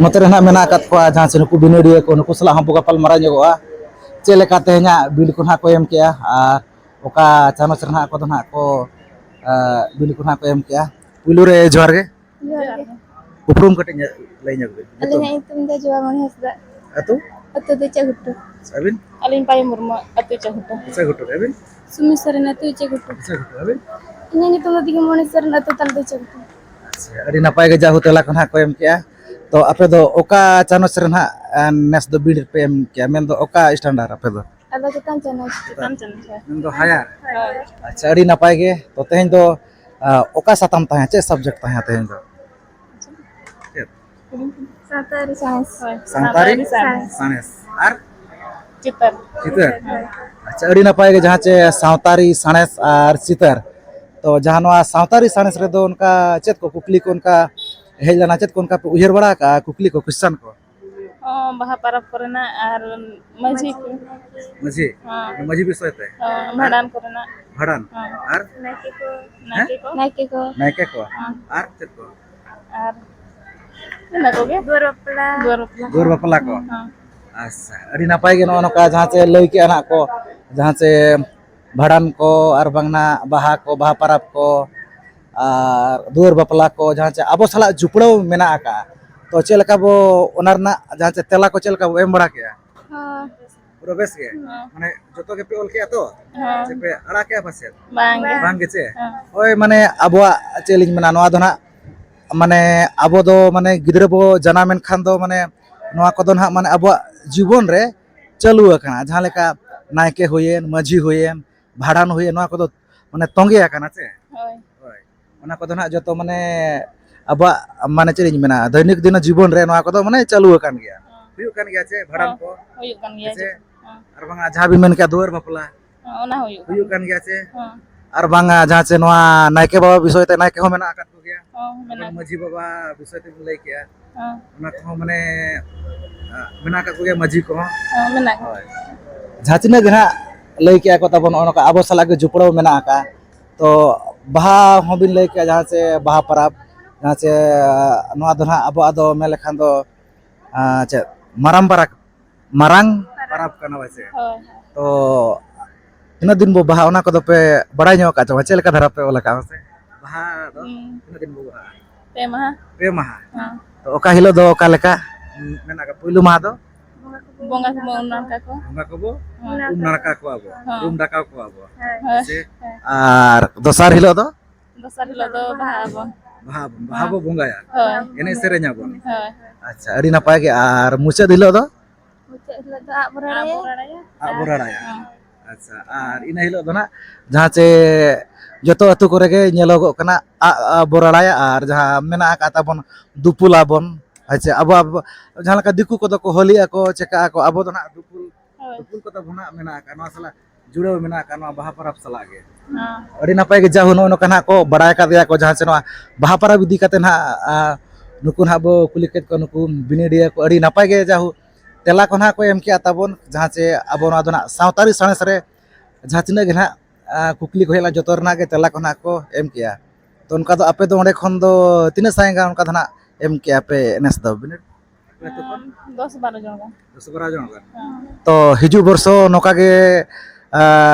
ᱱᱚᱛᱮ ᱨᱮ ᱱᱟᱦᱟᱜ ᱢᱮᱱᱟᱜ ᱟᱠᱟᱫ ᱠᱚᱣᱟ ᱡᱟᱦᱟᱸ ᱥᱮ ᱱᱩᱠᱩ ᱵᱤᱱᱤᱰᱤᱭᱟᱹ ᱠᱚ, ᱱᱩᱠᱩ ᱥᱟᱞᱟᱜ ᱦᱚᱸ ᱵᱚ ᱜᱟᱯᱟᱞ ᱢᱟᱨᱟᱣ ᱧᱚᱜᱚᱜᱼᱟ᱾ ᱪᱮᱫ ᱞᱮᱠᱟ ᱛᱮᱦᱮᱧᱟᱜ ᱵᱤᱞ ᱠᱚ ᱱᱟᱦᱟᱜ ᱠᱚ ᱮᱢ ᱠᱮᱜᱼᱟ ᱟᱨ ᱚᱠᱟ ᱪᱟᱱᱟᱪ ᱨᱮ ᱱᱟᱦᱟᱜ ᱟᱠᱚ ᱫᱚ ᱱᱟᱦᱟᱜ ᱠᱚ, ᱮ, ᱵᱤᱞ ᱠᱚ ᱱᱟᱦᱟᱜ ᱠᱚ ᱮᱢ ᱠᱮᱜᱼᱟ᱾ ᱯᱩᱭᱞᱩ ᱨᱮ ᱡᱚᱦᱟᱨ ᱜᱮ᱾ ᱡᱚᱦᱟᱨ ᱜᱮ᱾ ᱩᱯᱨᱩᱢ ᱠᱟᱹᱴᱤᱡ ᱧᱚᱜ ᱞᱟᱹᱭ ᱧᱚᱜ ᱵᱤᱱ᱾ ᱧᱩᱛᱩᱢ? ᱟᱹᱞᱤᱧᱟᱜ ᱧᱩᱛᱩᱢ ᱫᱚ ᱡᱚᱵᱟᱢᱚᱱᱤ ᱦᱟᱸᱥᱫᱟ᱾ ᱟᱹᱛᱩ? ᱟᱹᱛᱩ ᱫᱚ ᱤᱪᱟᱹᱜᱷᱩᱴᱩ᱾ ᱟᱹᱵᱤᱱ? ᱟᱹᱞᱤᱧ ᱯᱟᱭᱮ ᱢᱩᱨᱢᱩ, ᱟᱹᱛᱩ ᱤᱪᱟᱹᱜᱷᱩᱴᱩ᱾ ᱤᱪᱟᱹᱜᱷᱩᱴᱩ᱾ ᱟᱹᱵᱤᱱ? ᱥᱩᱢᱤ ᱥᱚᱨᱮᱱ, ᱟᱹᱛᱩ ᱤᱪᱟᱹᱜᱷᱩᱴᱩ᱾ ᱤᱪᱟᱹᱜᱷᱩᱴᱩ᱾ ᱟᱹᱵᱤᱱ? ᱤᱧᱟᱹᱜ ᱧᱩᱛᱩᱢ ᱫᱚ ᱫᱤᱜᱩᱢᱚᱱᱤ ᱥᱚᱨᱮᱱ, ᱟᱹᱛᱩ ᱛᱟᱞᱮ ᱫᱚ ᱤᱪᱟᱹᱜᱷᱩᱴᱩ᱾ ᱟᱪᱪᱷᱟ, ᱟᱹᱰᱤ ᱱᱟᱯᱟᱭ ᱜᱮ ᱡᱟᱦᱳ ᱛᱮᱞᱟ ᱠᱚ ᱱᱟᱦᱟᱜ ᱠᱚ ᱮᱢ ᱠᱮᱜᱼᱟ᱾ ᱛᱚ ᱟᱯᱮ ᱫᱚ ᱚᱠᱟ ᱪᱟᱱᱟᱪ ᱨᱮ ᱱᱟᱦᱟᱜ, ᱮ, ᱱᱮᱥ ᱫᱚ ᱵᱤᱱᱤᱰ ᱯᱮ ᱮᱢ ᱠᱮᱜᱼᱟ? ᱢᱮᱱᱫᱚ ᱚᱠᱟ standard ᱟᱯᱮ ᱫᱚ? ᱟᱞᱮ ᱪᱮᱛᱟᱱ ᱪᱟᱱᱟᱪ᱾ ᱪᱮᱛᱟᱱ ᱪᱟᱱᱟᱪ, ᱦᱳᱭ᱾ ᱢᱮᱱᱫᱚ higher? ᱦᱳᱭ᱾ ᱟᱪᱪᱷᱟ, ᱟᱹᱰᱤ ᱱᱟᱯᱟᱭ ᱜᱮ᱾ ᱛᱚ ᱛᱮᱦᱮᱧ ᱫᱚ, ᱟ, ᱚᱠᱟ ᱥᱟᱛᱟᱢ ᱛᱟᱦᱮᱸ, ᱪᱮᱫ subject ᱛᱟᱦᱮᱸ ᱛᱮᱦᱮᱧ ᱫᱚ? ᱪᱮᱫ? ᱥᱟᱶᱛᱟ ᱟᱹᱨᱤ ᱥᱟᱬᱮᱥ᱾ ᱦᱳᱭ, ᱥᱟᱶᱛᱟ ᱟᱹᱨᱤ ᱥᱟᱬᱮᱥ᱾ ᱥᱟᱬᱮᱥ᱾ ᱟᱨ? ᱪᱤᱛᱟᱹᱨ᱾ ᱪᱤᱛᱟᱹᱨ? ᱦᱳᱭ᱾ ᱟᱪᱪᱷᱟ, ᱟᱹᱰᱤ ᱱᱟᱯᱟᱭ ᱜᱮ, ᱡᱟᱦᱟᱸ ᱪᱮ ᱥᱟᱶᱛᱟ ᱟᱹᱨᱤ ᱥᱟᱬᱮᱥ ᱟᱨ ᱪᱤᱛᱟᱹᱨ᱾ ᱛᱚ ᱡᱟᱦᱟᱸ ᱱᱚᱣᱟ ᱥᱟᱶᱛᱟ ᱟᱹᱨᱤ ᱥᱟᱬᱮᱥ ᱨᱮᱫᱚ ᱚᱱᱠᱟ ᱪᱮᱫ ᱠᱚ ᱠᱩᱠᱞᱤ ᱠᱚ ᱚᱱᱠᱟ ᱦᱮᱡ ᱞᱮᱱᱟ, ᱪᱮᱫ ᱠᱚ ᱚᱱᱠᱟ ᱯᱮ ᱩᱭᱦᱟᱹᱨ ᱵᱟᱲᱟ ᱟᱠᱟᱫᱼᱟ ᱠᱩᱠᱞᱤ ᱠᱚ, question ᱠᱚ? ᱚ, ᱵᱟᱦᱟ ᱯᱚᱨᱚᱵᱽ ᱠᱚᱨᱮᱱᱟᱜ ᱟᱨ ᱢᱟᱹᱡᱷᱤ ᱠᱚ᱾ ᱢᱟᱹᱡᱷᱤ? ᱦᱚᱸ᱾ ᱢᱟᱹᱡᱷᱤ ᱵᱤᱥᱚᱭ ᱛᱮ? ᱦᱚᱸ, ᱵᱷᱟᱸᱰᱟᱱ ᱠᱚᱨᱮᱱᱟᱜ᱾ ᱵᱷᱟᱸᱰᱟᱱ? ᱦᱚᱸ᱾ ᱟᱨ? ᱱᱟᱭᱠᱮ ᱠᱚ᱾ ᱦᱮᱸ? ᱱᱟᱭᱠᱮ ᱠᱚ᱾ ᱱᱟᱭᱠᱮ ᱠᱚ? ᱦᱚᱸ᱾ ᱟᱨ ᱪᱮᱫ ᱠᱚ? ᱟᱨ ᱤᱱᱟᱹ ᱠᱚᱜᱮ᱾ ᱜᱚᱨ ᱵᱟᱯᱞᱟ᱾ ᱜᱚᱨ ᱵᱟᱯᱞᱟ᱾ ᱜᱚᱨ ᱵᱟᱯᱞᱟ ᱠᱚ? ᱦᱚᱸ᱾ ᱟᱪᱪᱷᱟ, ᱟᱹᱰᱤ ᱱᱟᱯᱟᱭ ᱜᱮ ᱱᱚᱜᱼᱚ ᱱᱚᱝᱠᱟ ᱡᱟᱦᱟᱸ ᱪᱮ ᱞᱟᱹᱭ ᱠᱮᱜᱼᱟ ᱱᱟᱜ ᱠᱚ, ᱡᱟᱦᱟᱸ ᱪᱮ ᱵᱷᱟᱸᱰᱟᱱ ᱠᱚ ᱟᱨ ᱵᱟᱝ ᱱᱟᱜ ᱵᱟᱦᱟ ᱠᱚ, ᱵᱟᱦᱟ ᱯᱚᱨᱚᱵᱽ ᱠᱚ ᱟᱨ ᱫᱩᱣᱟᱹᱨ ᱵᱟᱯᱞᱟ ᱠᱚ ᱡᱟᱦᱟᱸ ᱪᱮ ᱟᱵᱚ ᱥᱟᱞᱟᱜ ᱡᱩᱯᱲᱟᱹᱣ ᱢᱮᱱᱟᱜ ᱟᱠᱟᱜᱼᱟ᱾ ᱛᱚ ᱪᱮᱫ ᱞᱮᱠᱟ ᱵᱚ ᱚᱱᱟ ᱨᱮᱱᱟᱜ ᱡᱟᱦᱟᱸ ᱪᱮ ᱛᱮᱞᱟ ᱠᱚ ᱪᱮᱫ ᱞᱮᱠᱟ ᱵᱚ ᱮᱢ ᱵᱟᱲᱟ ᱠᱮᱜᱼᱟ? ᱦᱚᱸ᱾ ᱯᱩᱨᱟᱹ ᱵᱮᱥ ᱜᱮ? ᱦᱚᱸ᱾ ᱢᱟᱱᱮ ᱡᱚᱛᱚ ᱜᱮᱯᱮ ᱚᱞ ᱠᱮᱜᱼᱟ ᱛᱚ? ᱦᱚᱸ᱾ ᱥᱮ ᱯᱮ ᱟᱲᱟᱜ ᱠᱮᱜᱼᱟ ᱯᱟᱥᱮᱫ? ᱵᱟᱝ ᱜᱮ᱾ ᱵᱟᱝ ᱜᱮ ᱪᱮ? ᱦᱚᱸ᱾ ᱦᱳᱭ, ᱢᱟᱱᱮ ᱟᱵᱚᱣᱟᱜ ᱪᱮᱫ ᱞᱤᱧ ᱢᱮᱱᱟ, ᱱᱚᱣᱟ ᱫᱚ ᱱᱟᱜ ᱢᱟᱱᱮ ᱟᱵᱚ ᱫᱚ ᱢᱟᱱᱮ ᱜᱤᱫᱽᱨᱟᱹ ᱵᱚ ᱡᱟᱱᱟᱢ ᱮᱱ ᱠᱷᱟᱱ ᱫᱚ ᱢᱟᱱᱮ ᱱᱚᱣᱟ ᱠᱚᱫᱚ ᱱᱟᱦᱟᱜ ᱢᱟᱱᱮ ᱟᱵᱚᱣᱟᱜ ᱡᱤᱵᱚᱱ ᱨᱮ ᱪᱟᱹᱞᱩ ᱟᱠᱟᱱᱟ᱾ ᱡᱟᱦᱟᱸ ᱞᱮᱠᱟ ᱱᱟᱭᱠᱮ ᱦᱩᱭᱮᱱ, ᱢᱟᱹᱡᱷᱤ ᱦᱩᱭᱮᱱ, ᱵᱷᱟᱸᱰᱟᱱ ᱦᱩᱭᱮᱱ, ᱱᱚᱣᱟ ᱠᱚᱫᱚ ᱢᱟᱱᱮ ᱛᱚᱸᱜᱮ ᱟᱠᱟᱱᱟ ᱪᱮ? ᱦᱳᱭ᱾ ᱦᱳᱭ᱾ ᱚᱱᱟ ᱠᱚᱫᱚ ᱱᱟᱦᱟᱜ ᱡᱚᱛᱚ ᱢᱟᱱᱮ ᱟᱵᱚᱣᱟᱜ ᱢᱟᱱᱮ ᱪᱮᱫ ᱤᱧ ᱢᱮᱱᱟ, ᱫᱷᱚᱭᱱᱤᱠ ᱫᱤᱱ ᱡᱤᱵᱚᱱ ᱨᱮ ᱱᱚᱣᱟ ᱠᱚᱫᱚ ᱢᱟᱱᱮ ᱪᱟᱹᱞᱩ ᱟᱠᱟᱱ ᱜᱮᱭᱟ᱾ ᱦᱚᱸ᱾ ᱦᱩᱭᱩᱜ ᱠᱟᱱ ᱜᱮᱭᱟ ᱪᱮ ᱵᱷᱟᱸᱰᱟᱱ ᱦᱚᱸ, ᱠᱚ? ᱦᱩᱭᱩᱜ ᱠᱟᱱ ᱜᱮᱭᱟ ᱦᱮᱸ ᱪᱮ? ᱪᱮ? ᱦᱚᱸ᱾ ᱟᱨ ᱵᱟᱝᱟ ᱡᱟᱦᱟᱸ ᱵᱤᱱ ᱢᱮᱱ ᱠᱮᱜᱼᱟ ᱫᱩᱣᱟᱹᱨ ᱵᱟᱯᱞᱟ? ᱦᱚᱸ, ᱚᱱᱟ ᱦᱩᱭᱩᱜ ᱠᱟᱱᱟ᱾ ᱦᱩᱭᱩᱜ ᱠᱟᱱ ᱜᱮᱭᱟ ᱪᱮ? ᱦᱚᱸ᱾ ᱟᱨ ᱵᱟᱝᱟ ᱡᱟᱦᱟᱸ ᱪᱮ ᱱᱚᱣᱟ ᱱᱟᱭᱠᱮ ᱵᱟᱵᱟ ᱵᱤᱥᱚᱭ ᱛᱮ ᱱᱟᱭᱠᱮ ᱦᱚᱸ ᱢᱮᱱᱟᱜ ᱟᱠᱟᱫ ᱠᱚᱜᱮᱭᱟ? ᱦᱚᱸ, ᱢᱮᱱᱟᱜ ᱢᱟᱹᱡᱷᱤ ᱠᱚᱣᱟ᱾ ᱵᱟᱵᱟ ᱵᱤᱥᱚᱭ ᱛᱮᱵᱤᱱ ᱞᱟᱹᱭ ᱠᱮᱜᱼᱟ, ᱦᱚᱸ᱾ ᱚᱱᱟ ᱠᱚᱦᱚᱸ ᱢᱟᱱᱮ, ᱟ, ᱢᱮᱱᱟᱜ ᱟᱠᱟᱫ ᱠᱚᱜᱮᱭᱟ ᱢᱟᱹᱡᱷᱤ ᱠᱚᱦᱚᱸ? ᱦᱚᱸ, ᱢᱮᱱᱟᱜ ᱠᱚᱣᱟ᱾ ᱦᱳᱭ᱾ ᱡᱟᱦᱟᱸ ᱛᱤᱱᱟᱹᱜ ᱜᱮ ᱱᱟᱦᱟᱜ ᱞᱟᱹᱭ ᱠᱮᱜᱼᱟ ᱠᱚ ᱛᱟᱵᱚᱱ, ᱱᱚᱜᱼᱚ ᱱᱚᱝᱠᱟ ᱟᱵᱚ ᱥᱟᱞᱟᱜ ᱜᱮ ᱡᱚᱯᱲᱟᱣ ᱢᱮᱱᱟᱜ ᱟᱠᱟᱫ᱾ ᱛᱚ ᱵᱟᱦᱟ ᱦᱚᱸᱵᱤᱱ ᱞᱟᱹᱭ ᱠᱮᱜᱼᱟ, ᱡᱟᱦᱟᱸ ᱪᱮ ᱵᱟᱦᱟ ᱯᱚᱨᱚᱵᱽ, ᱡᱟᱦᱟᱸ ᱪᱮ ᱱᱚᱣᱟ ᱫᱚ ᱱᱟᱦᱟᱜ ᱟᱵᱚᱣᱟᱜ ᱫᱚ ᱢᱮᱱ ᱞᱮᱠᱷᱟᱱ ᱫᱚ ᱟᱨ ᱪᱮᱫ ᱢᱟᱨᱟᱝ ᱯᱟᱨᱟᱵᱽ, ᱢᱟᱨᱟᱝ ᱯᱟᱨᱟᱵᱽ ᱠᱟᱱᱟ ᱯᱟᱪᱮ? ᱦᱳᱭ, ᱦᱳᱭ᱾ ᱛᱚ ᱛᱤᱱᱟᱹᱜ ᱫᱤᱱ ᱵᱚ ᱵᱟᱦᱟᱜᱼᱟ, ᱚᱱᱟ ᱠᱚᱫᱚ ᱯᱮ ᱵᱟᱲᱟᱭ ᱧᱚᱜ ᱟᱠᱟᱫ ᱪᱮ ᱵᱟᱝ? ᱪᱮᱫ ᱞᱮᱠᱟ ᱫᱷᱟᱨᱟ ᱯᱮ ᱚᱞ ᱟᱠᱟᱫᱼᱟ ᱢᱟᱥᱮ? ᱵᱟᱦᱟ ᱫᱚ ᱦᱩᱸ᱾ ᱛᱤᱱᱟᱹᱜ ᱫᱤᱱ ᱵᱚ ᱵᱟᱦᱟᱜᱼᱟ? ᱯᱮ ᱢᱟᱦᱟ᱾ ᱯᱮ ᱢᱟᱦᱟ᱾ ᱦᱮᱸ᱾ ᱛᱚ ᱚᱠᱟ ᱦᱤᱞᱳᱜ ᱫᱚ ᱚᱠᱟ ᱞᱮᱠᱟ ᱢᱮᱱᱟᱜ ᱟᱠᱟᱫ? ᱯᱩᱭᱞᱩ ᱢᱟᱦᱟ ᱫᱚ ᱵᱚᱸᱜᱟ ᱠᱚᱵᱚ ᱩᱢ ᱱᱟᱲᱠᱟ ᱠᱚᱣᱟ᱾ ᱵᱚᱸᱜᱟ ᱠᱚᱵᱚ ᱦᱮᱸ᱾ ᱩᱢ ᱱᱟᱲᱠᱟ ᱠᱚᱣᱟ ᱵᱚ, ᱦᱮᱸ᱾ ᱨᱩᱢ ᱰᱟᱠᱟᱣ ᱠᱚᱣᱟ ᱵᱚ᱾ ᱦᱮᱸ᱾ ᱥᱮ? ᱦᱮᱸ᱾ ᱟᱨ ᱫᱚᱥᱟᱨ ᱦᱤᱞᱳᱜ ᱫᱚ? ᱫᱚᱥᱟᱨ ᱦᱤᱞᱳᱜ ᱫᱚ ᱵᱟᱦᱟᱜ ᱟᱵᱚᱱ᱾ ᱵᱟᱦᱟ ᱟᱵᱚᱱ, ᱵᱟᱦᱟ ᱦᱮᱸ᱾ ᱵᱚ ᱵᱚᱸᱜᱟᱭᱟ᱾ ᱦᱳᱭ᱾ ᱮᱱᱮᱡ ᱥᱮᱨᱮᱧ ᱟᱵᱚᱱ᱾ ᱦᱳᱭ᱾ ᱟᱪᱪᱷᱟ, ᱟᱹᱰᱤ ᱱᱟᱯᱟᱭ ᱜᱮ᱾ ᱟᱨ ᱢᱩᱪᱟᱹᱫ ᱦᱤᱞᱳᱜ ᱫᱚ? ᱢᱩᱪᱟᱹᱫ ᱦᱤᱞᱳᱜ ᱫᱚ ᱟᱜ ᱵᱚ ᱨᱟᱲᱟᱭᱟ᱾ ᱟᱜ ᱵᱚ ᱨᱟᱲᱟᱭᱟ᱾ ᱦᱮᱸ᱾ ᱟᱪᱪᱷᱟ, ᱟᱨ ᱤᱱᱟᱹ ᱦᱤᱞᱳᱜ ᱫᱚ ᱱᱟᱜ ᱡᱟᱦᱟᱸ ᱪᱮ ᱡᱚᱛᱚ ᱟᱹᱛᱩ ᱠᱚᱨᱮ ᱜᱮ ᱧᱮᱞᱚᱜᱚᱜ ᱠᱟᱱᱟ, ᱟᱜ, ᱟᱜ ᱵᱚ ᱨᱟᱲᱟᱭᱟ ᱟᱨ ᱡᱟᱦᱟᱸ ᱢᱮᱱᱟᱜ ᱟᱠᱟᱫ ᱛᱟᱵᱚᱱ ᱫᱩᱯᱩᱞ ᱟᱵᱚᱱ᱾ ᱟᱪᱪᱷᱟ, ᱟᱵᱚ, ᱟᱵᱚ ᱡᱟᱦᱟᱸ ᱞᱮᱠᱟ ᱫᱤᱠᱩ ᱠᱚᱫᱚ ᱠᱚ ᱦᱳᱞᱤ ᱟᱠᱚ, ᱪᱮᱠᱟ ᱟᱠᱚ, ᱟᱵᱚ ᱫᱚ ᱱᱟᱜ ᱫᱩᱯᱩᱞ, ᱦᱳᱭ᱾ ᱫᱩᱯᱩᱞ ᱠᱚᱫᱚ ᱵᱚ ᱱᱟᱜ ᱢᱮᱱᱟᱜ ᱟᱠᱟᱫ ᱱᱚᱣᱟ ᱥᱟᱞᱟᱜ ᱡᱩᱲᱟᱹᱣ ᱢᱮᱱᱟᱜ ᱟᱠᱟᱫ ᱱᱚᱣᱟ ᱵᱟᱦᱟ ᱯᱚᱨᱚᱵᱽ ᱥᱟᱞᱟᱜ ᱜᱮ᱾ ᱦᱮᱸ᱾ ᱟᱹᱰᱤ ᱱᱟᱯᱟᱭ ᱜᱮ, ᱡᱟᱦᱳ ᱱᱚᱜᱼᱚ ᱱᱚᱝᱠᱟ ᱱᱟᱜ ᱠᱚ ᱵᱟᱲᱟᱭ ᱟᱠᱟᱫ ᱜᱮᱭᱟ ᱠᱚ, ᱡᱟᱦᱟᱸ ᱪᱮ ᱱᱚᱣᱟ ᱵᱟᱦᱟ ᱯᱚᱨᱚᱵᱽ ᱤᱫᱤ ᱠᱟᱛᱮ ᱱᱟᱜ, ᱟ, ᱱᱩᱠᱩ ᱱᱟᱜ ᱵᱚ ᱠᱩᱞᱤ ᱠᱮᱫ ᱠᱚᱣᱟ, ᱱᱩᱠᱩ ᱵᱤᱱᱤᱰᱤᱭᱟᱹ ᱠᱚ ᱟᱹᱰᱤ ᱱᱟᱯᱟᱭ ᱜᱮ ᱡᱟᱦᱳ ᱛᱮᱞᱟ ᱠᱚ ᱱᱟᱜ ᱠᱚ ᱮᱢ ᱠᱮᱜᱼᱟ ᱛᱟᱵᱚᱱ, ᱡᱟᱦᱟᱸ ᱪᱮ ᱟᱵᱚ ᱱᱚᱣᱟ ᱫᱚ ᱱᱟᱜ ᱥᱟᱶᱛᱟᱨᱤ ᱥᱟᱬᱮᱥ ᱨᱮ ᱡᱟᱦᱟᱸ ᱛᱤᱱᱟᱹᱜ ᱜᱮ ᱱᱟᱜ, ᱟ, ᱠᱩᱠᱞᱤ ᱠᱚ ᱦᱮᱡ ᱞᱮᱱᱟ, ᱡᱚᱛᱚ ᱨᱮᱱᱟᱜ ᱜᱮ ᱛᱮᱞᱟ ᱠᱚ ᱱᱟᱜ ᱠᱚ ᱮᱢ ᱠᱮᱜᱼᱟ᱾ ᱛᱚ ᱚᱱᱠᱟ ᱫᱚ ᱟᱯᱮ ᱫᱚ ᱚᱸᱰᱮ ᱠᱷᱚᱱ ᱫᱚ ᱛᱤᱱᱟᱹᱜ ᱥᱟᱭ ᱜᱟᱱ ᱚᱱᱠᱟ ᱫᱚ ᱱᱟᱜ ᱮᱢ ᱠᱮᱜᱼᱟ ᱯᱮ ᱱᱮᱥ ᱫᱚ ᱵᱤᱱᱤᱰ? ᱟᱹᱛᱩ ᱠᱷᱚᱱ? ᱫᱚᱥ ᱵᱟᱨᱚ ᱡᱚᱱ ᱜᱟᱱ᱾ ᱫᱚᱥ ᱵᱟᱨᱚ ᱡᱚᱱ ᱜᱟᱱ᱾ ᱦᱮᱸ᱾ ᱛᱚ ᱦᱤᱡᱩᱜ ᱵᱚᱨᱥᱚ ᱱᱚᱝᱠᱟ ᱜᱮ, ᱟ,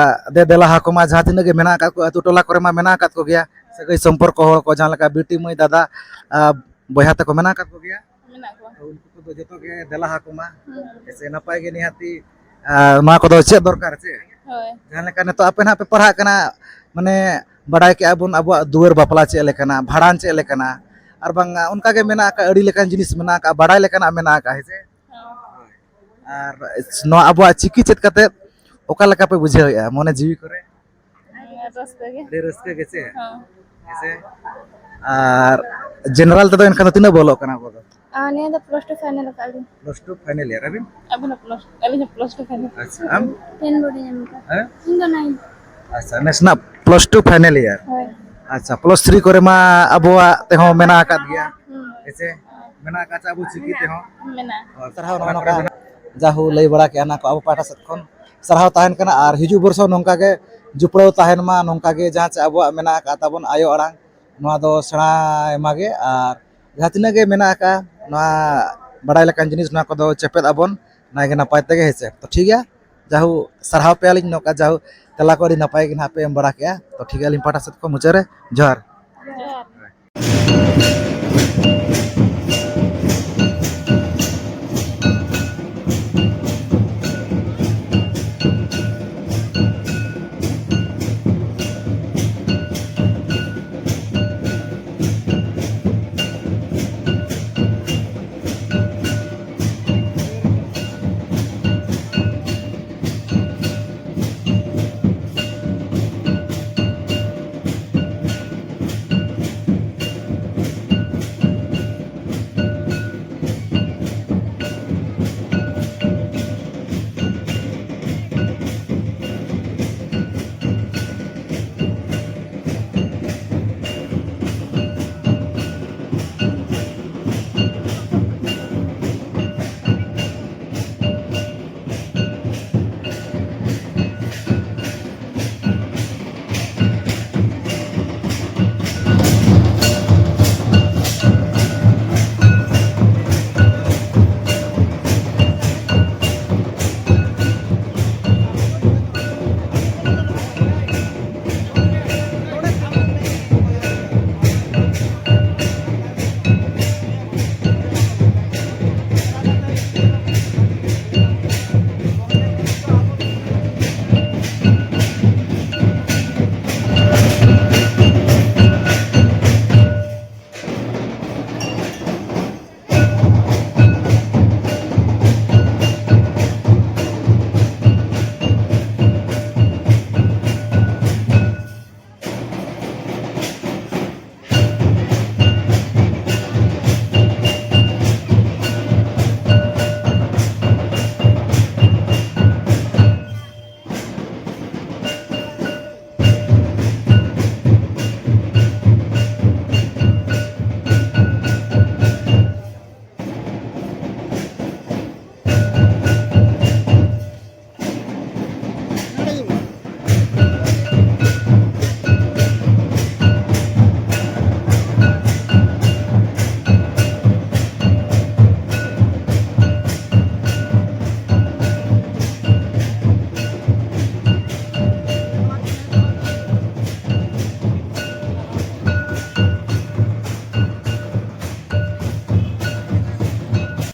ᱫᱮ ᱫᱮᱞᱟ ᱟᱠᱚ ᱢᱟ, ᱡᱟᱦᱟᱸ ᱛᱤᱱᱟᱹᱜ ᱜᱮ ᱢᱮᱱᱟᱜ ᱟᱠᱟᱫ ᱠᱚ, ᱟᱹᱛᱩ ᱴᱚᱞᱟ ᱠᱚᱨᱮ ᱢᱟ ᱢᱮᱱᱟᱜ ᱟᱠᱟᱫ ᱠᱚᱜᱮᱭᱟ, ᱥᱟᱹᱜᱟᱹᱭ ᱥᱚᱢᱯᱚᱨᱠᱚ ᱦᱚᱲ ᱠᱚ, ᱡᱟᱦᱟᱸ ᱞᱮᱠᱟ ᱵᱤᱴᱤ ᱢᱟᱹᱭ ᱫᱟᱫᱟ, ᱟ, ᱵᱚᱭᱦᱟ ᱛᱟᱠᱚ ᱢᱮᱱᱟᱜ ᱟᱠᱟᱫ ᱠᱚᱜᱮᱭᱟ᱾ ᱢᱮᱱᱟᱜ ᱠᱚᱣᱟ᱾ ᱛᱚ ᱩᱱᱠᱩ ᱠᱚᱫᱚ ᱡᱚᱛᱚ ᱜᱮ ᱫᱮᱞᱟ ᱟᱠᱚ ᱢᱟ᱾ ᱦᱮᱸ᱾ ᱦᱮᱸ ᱥᱮ? ᱱᱟᱯᱟᱭ ᱜᱮ ᱱᱤᱦᱟᱹᱛᱤ, ᱟ, ᱱᱚᱣᱟ ᱠᱚᱫᱚ ᱪᱮᱫ ᱫᱚᱨᱠᱟᱨ ᱪᱮ? ᱦᱳᱭ᱾ ᱡᱟᱦᱟᱸ ᱞᱮᱠᱟ ᱱᱤᱛᱚᱜ ᱟᱯᱮ ᱱᱟᱦᱟᱜ ᱯᱮ ᱯᱟᱲᱦᱟᱜ ᱠᱟᱱᱟ, ᱢᱟᱱᱮ ᱵᱟᱰᱟᱭ ᱠᱮᱜᱼᱟ ᱵᱚᱱ ᱟᱵᱚᱣᱟᱜ ᱫᱩᱣᱟᱹᱨ ᱵᱟᱯᱞᱟ ᱪᱮᱫ ᱞᱮᱠᱟᱱᱟ, ᱵᱷᱟᱸᱰᱟᱱ ᱪᱮᱫ ᱞᱮᱠᱟᱱᱟ, ᱟᱨ ᱵᱟᱝ ᱚᱱᱠᱟ ᱜᱮ ᱢᱮᱱᱟᱜ ᱟᱠᱟᱫ, ᱟᱹᱰᱤ ᱞᱮᱠᱟᱱ ᱡᱤᱱᱤᱥ ᱢᱮᱱᱟᱜ ᱟᱠᱟᱫ, ᱵᱟᱰᱟᱭ ᱞᱮᱠᱟᱱᱟᱜ ᱢᱮᱱᱟᱜ ᱟᱠᱟᱫ, ᱦᱮᱸ ᱥᱮ? ᱦᱮᱸ᱾ ᱟᱨ ᱱᱚᱣᱟ ᱟᱵᱚᱣᱟᱜ ᱪᱤᱠᱤ ᱪᱮᱫ ᱠᱟᱛᱮ ᱚᱠᱟ ᱞᱮᱠᱟ ᱯᱮ ᱵᱩᱡᱷᱟᱹᱣᱮᱫᱼᱟ ᱢᱚᱱᱮ ᱡᱤᱣᱤ ᱠᱚᱨᱮ? ᱨᱟᱹᱥᱠᱟᱹ ᱜᱮ᱾ ᱟᱹᱰᱤ ᱨᱟᱹᱥᱠᱟᱹ ᱜᱮ ᱪᱮ? ᱦᱮᱸ᱾ ᱦᱮᱸ ᱥᱮ? ᱟᱨ ᱡᱮᱱᱟᱨᱮᱞ ᱛᱮᱫᱚ ᱮᱱᱠᱷᱟᱱ ᱫᱚ ᱛᱤᱱᱟᱹᱜ ᱵᱚᱞᱚᱜ ᱠᱟᱱᱟ ᱟᱵᱚ ᱫᱚ? ᱟᱨ ᱱᱤᱭᱟᱹ ᱫᱚ ᱯᱞᱟᱥ ᱴᱩ ᱯᱷᱟᱭᱱᱮᱞ ᱟᱠᱟᱫ ᱞᱤᱧ᱾ Plus two final year. ᱟᱹᱵᱤᱱ? ᱟᱹᱵᱤᱱ ᱦᱚᱸ ᱯᱞᱟᱥ, ᱟᱹᱞᱤᱧ ᱦᱚᱸ ᱯᱞᱟᱥ ᱴᱩ ᱯᱷᱟᱭᱱᱮᱞ᱾ ᱟᱪᱪᱷᱟ, ᱟᱢ? ᱴᱮᱱ ᱵᱳᱨᱰ ᱤᱧ ᱮᱢ ᱟᱠᱟᱫᱟ᱾ ᱦᱮᱸ? ᱤᱧ ᱫᱚ ᱱᱟᱭᱤᱱ᱾ ᱟᱪᱪᱷᱟ, ᱱᱮᱥ ᱨᱮᱱᱟᱜ ᱯᱞᱟᱥ ᱴᱩ ᱯᱷᱟᱭᱱᱮᱞ ᱤᱭᱟᱨ᱾ ᱦᱳᱭ᱾ ᱟᱪᱪᱷᱟ, ᱯᱞᱟᱥ ᱛᱷᱨᱤ ᱠᱚᱨᱮ ᱢᱟ ᱟᱵᱚᱣᱟᱜ ᱛᱮᱦᱚᱸ ᱢᱮᱱᱟᱜ ᱟᱠᱟᱫ ᱜᱮᱭᱟ᱾ ᱦᱩᱸ᱾ ᱦᱮᱸ ᱥᱮ? ᱢᱮᱱᱟᱜ ᱟᱠᱟᱫ ᱪᱮ ᱟᱵᱚ ᱪᱤᱠᱤ ᱛᱮᱦᱚᱸ? ᱢᱮᱱᱟᱜᱼᱟ᱾ ᱦᱳᱭ, ᱥᱟᱨᱦᱟᱣ ᱱᱚᱜᱼᱚ ᱱᱚᱝᱠᱟ ᱡᱟᱦᱩ ᱞᱟᱹᱭ ᱵᱟᱲᱟ ᱠᱮᱜᱼᱟ, ᱚᱱᱟ ᱠᱚ ᱟᱵᱚ ᱯᱟᱦᱴᱟ ᱥᱮᱫ ᱠᱷᱚᱱ ᱥᱟᱨᱦᱟᱣ ᱛᱟᱦᱮᱱ ᱠᱟᱱᱟ᱾ ᱟᱨ ᱦᱤᱡᱩᱜ ᱵᱚᱨᱥᱚ ᱱᱚᱝᱠᱟ ᱜᱮ ᱡᱩᱯᱲᱟᱹᱣ ᱛᱟᱦᱮᱱ ᱢᱟ, ᱱᱚᱝᱠᱟ ᱜᱮ ᱡᱟᱦᱟᱸ ᱪᱮ ᱟᱵᱚᱣᱟᱜ ᱢᱮᱱᱟᱜ ᱟᱠᱟᱫ ᱛᱟᱵᱚᱱ ᱟᱭᱳ ᱟᱲᱟᱝ, ᱱᱚᱣᱟ ᱫᱚ ᱥᱮᱬᱟᱭ ᱢᱟᱜᱮ᱾ ᱟᱨ ᱡᱟᱦᱟᱸ ᱛᱤᱱᱟᱹᱜ ᱜᱮ ᱢᱮᱱᱟᱜ ᱟᱠᱟᱫ ᱱᱚᱣᱟ ᱵᱟᱲᱟᱭ ᱞᱮᱠᱟᱱ ᱡᱤᱱᱤᱥ, ᱱᱚᱣᱟ ᱠᱚᱫᱚ ᱪᱮᱯᱮᱫ ᱟᱵᱚᱱ ᱱᱟᱭᱜᱮ ᱱᱟᱯᱟᱭ ᱛᱮᱜᱮ, ᱦᱮᱸ ᱥᱮ? ᱛᱚ ᱴᱷᱤᱠ ᱜᱮᱭᱟ, ᱡᱟᱦᱩ ᱥᱟᱨᱦᱟᱣ ᱯᱮᱭᱟᱞᱤᱧ, ᱱᱚᱝᱠᱟ ᱡᱟᱦᱩ ᱛᱮᱞᱟ ᱠᱚ ᱟᱹᱰᱤ ᱱᱟᱯᱟᱭ ᱜᱮ ᱱᱟᱦᱟᱜ ᱯᱮ ᱮᱢ ᱵᱟᱲᱟ ᱠᱮᱜᱼᱟ᱾ ᱛᱚ ᱴᱷᱤᱠ ᱜᱮᱭᱟ, ᱟᱹᱞᱤᱧ ᱯᱟᱦᱴᱟ ᱥᱮᱫ ᱠᱷᱚᱱ ᱢᱩᱪᱟᱹᱫ ᱨᱮ ᱡᱚᱦᱟᱨ᱾ ᱡᱚᱦᱟᱨ᱾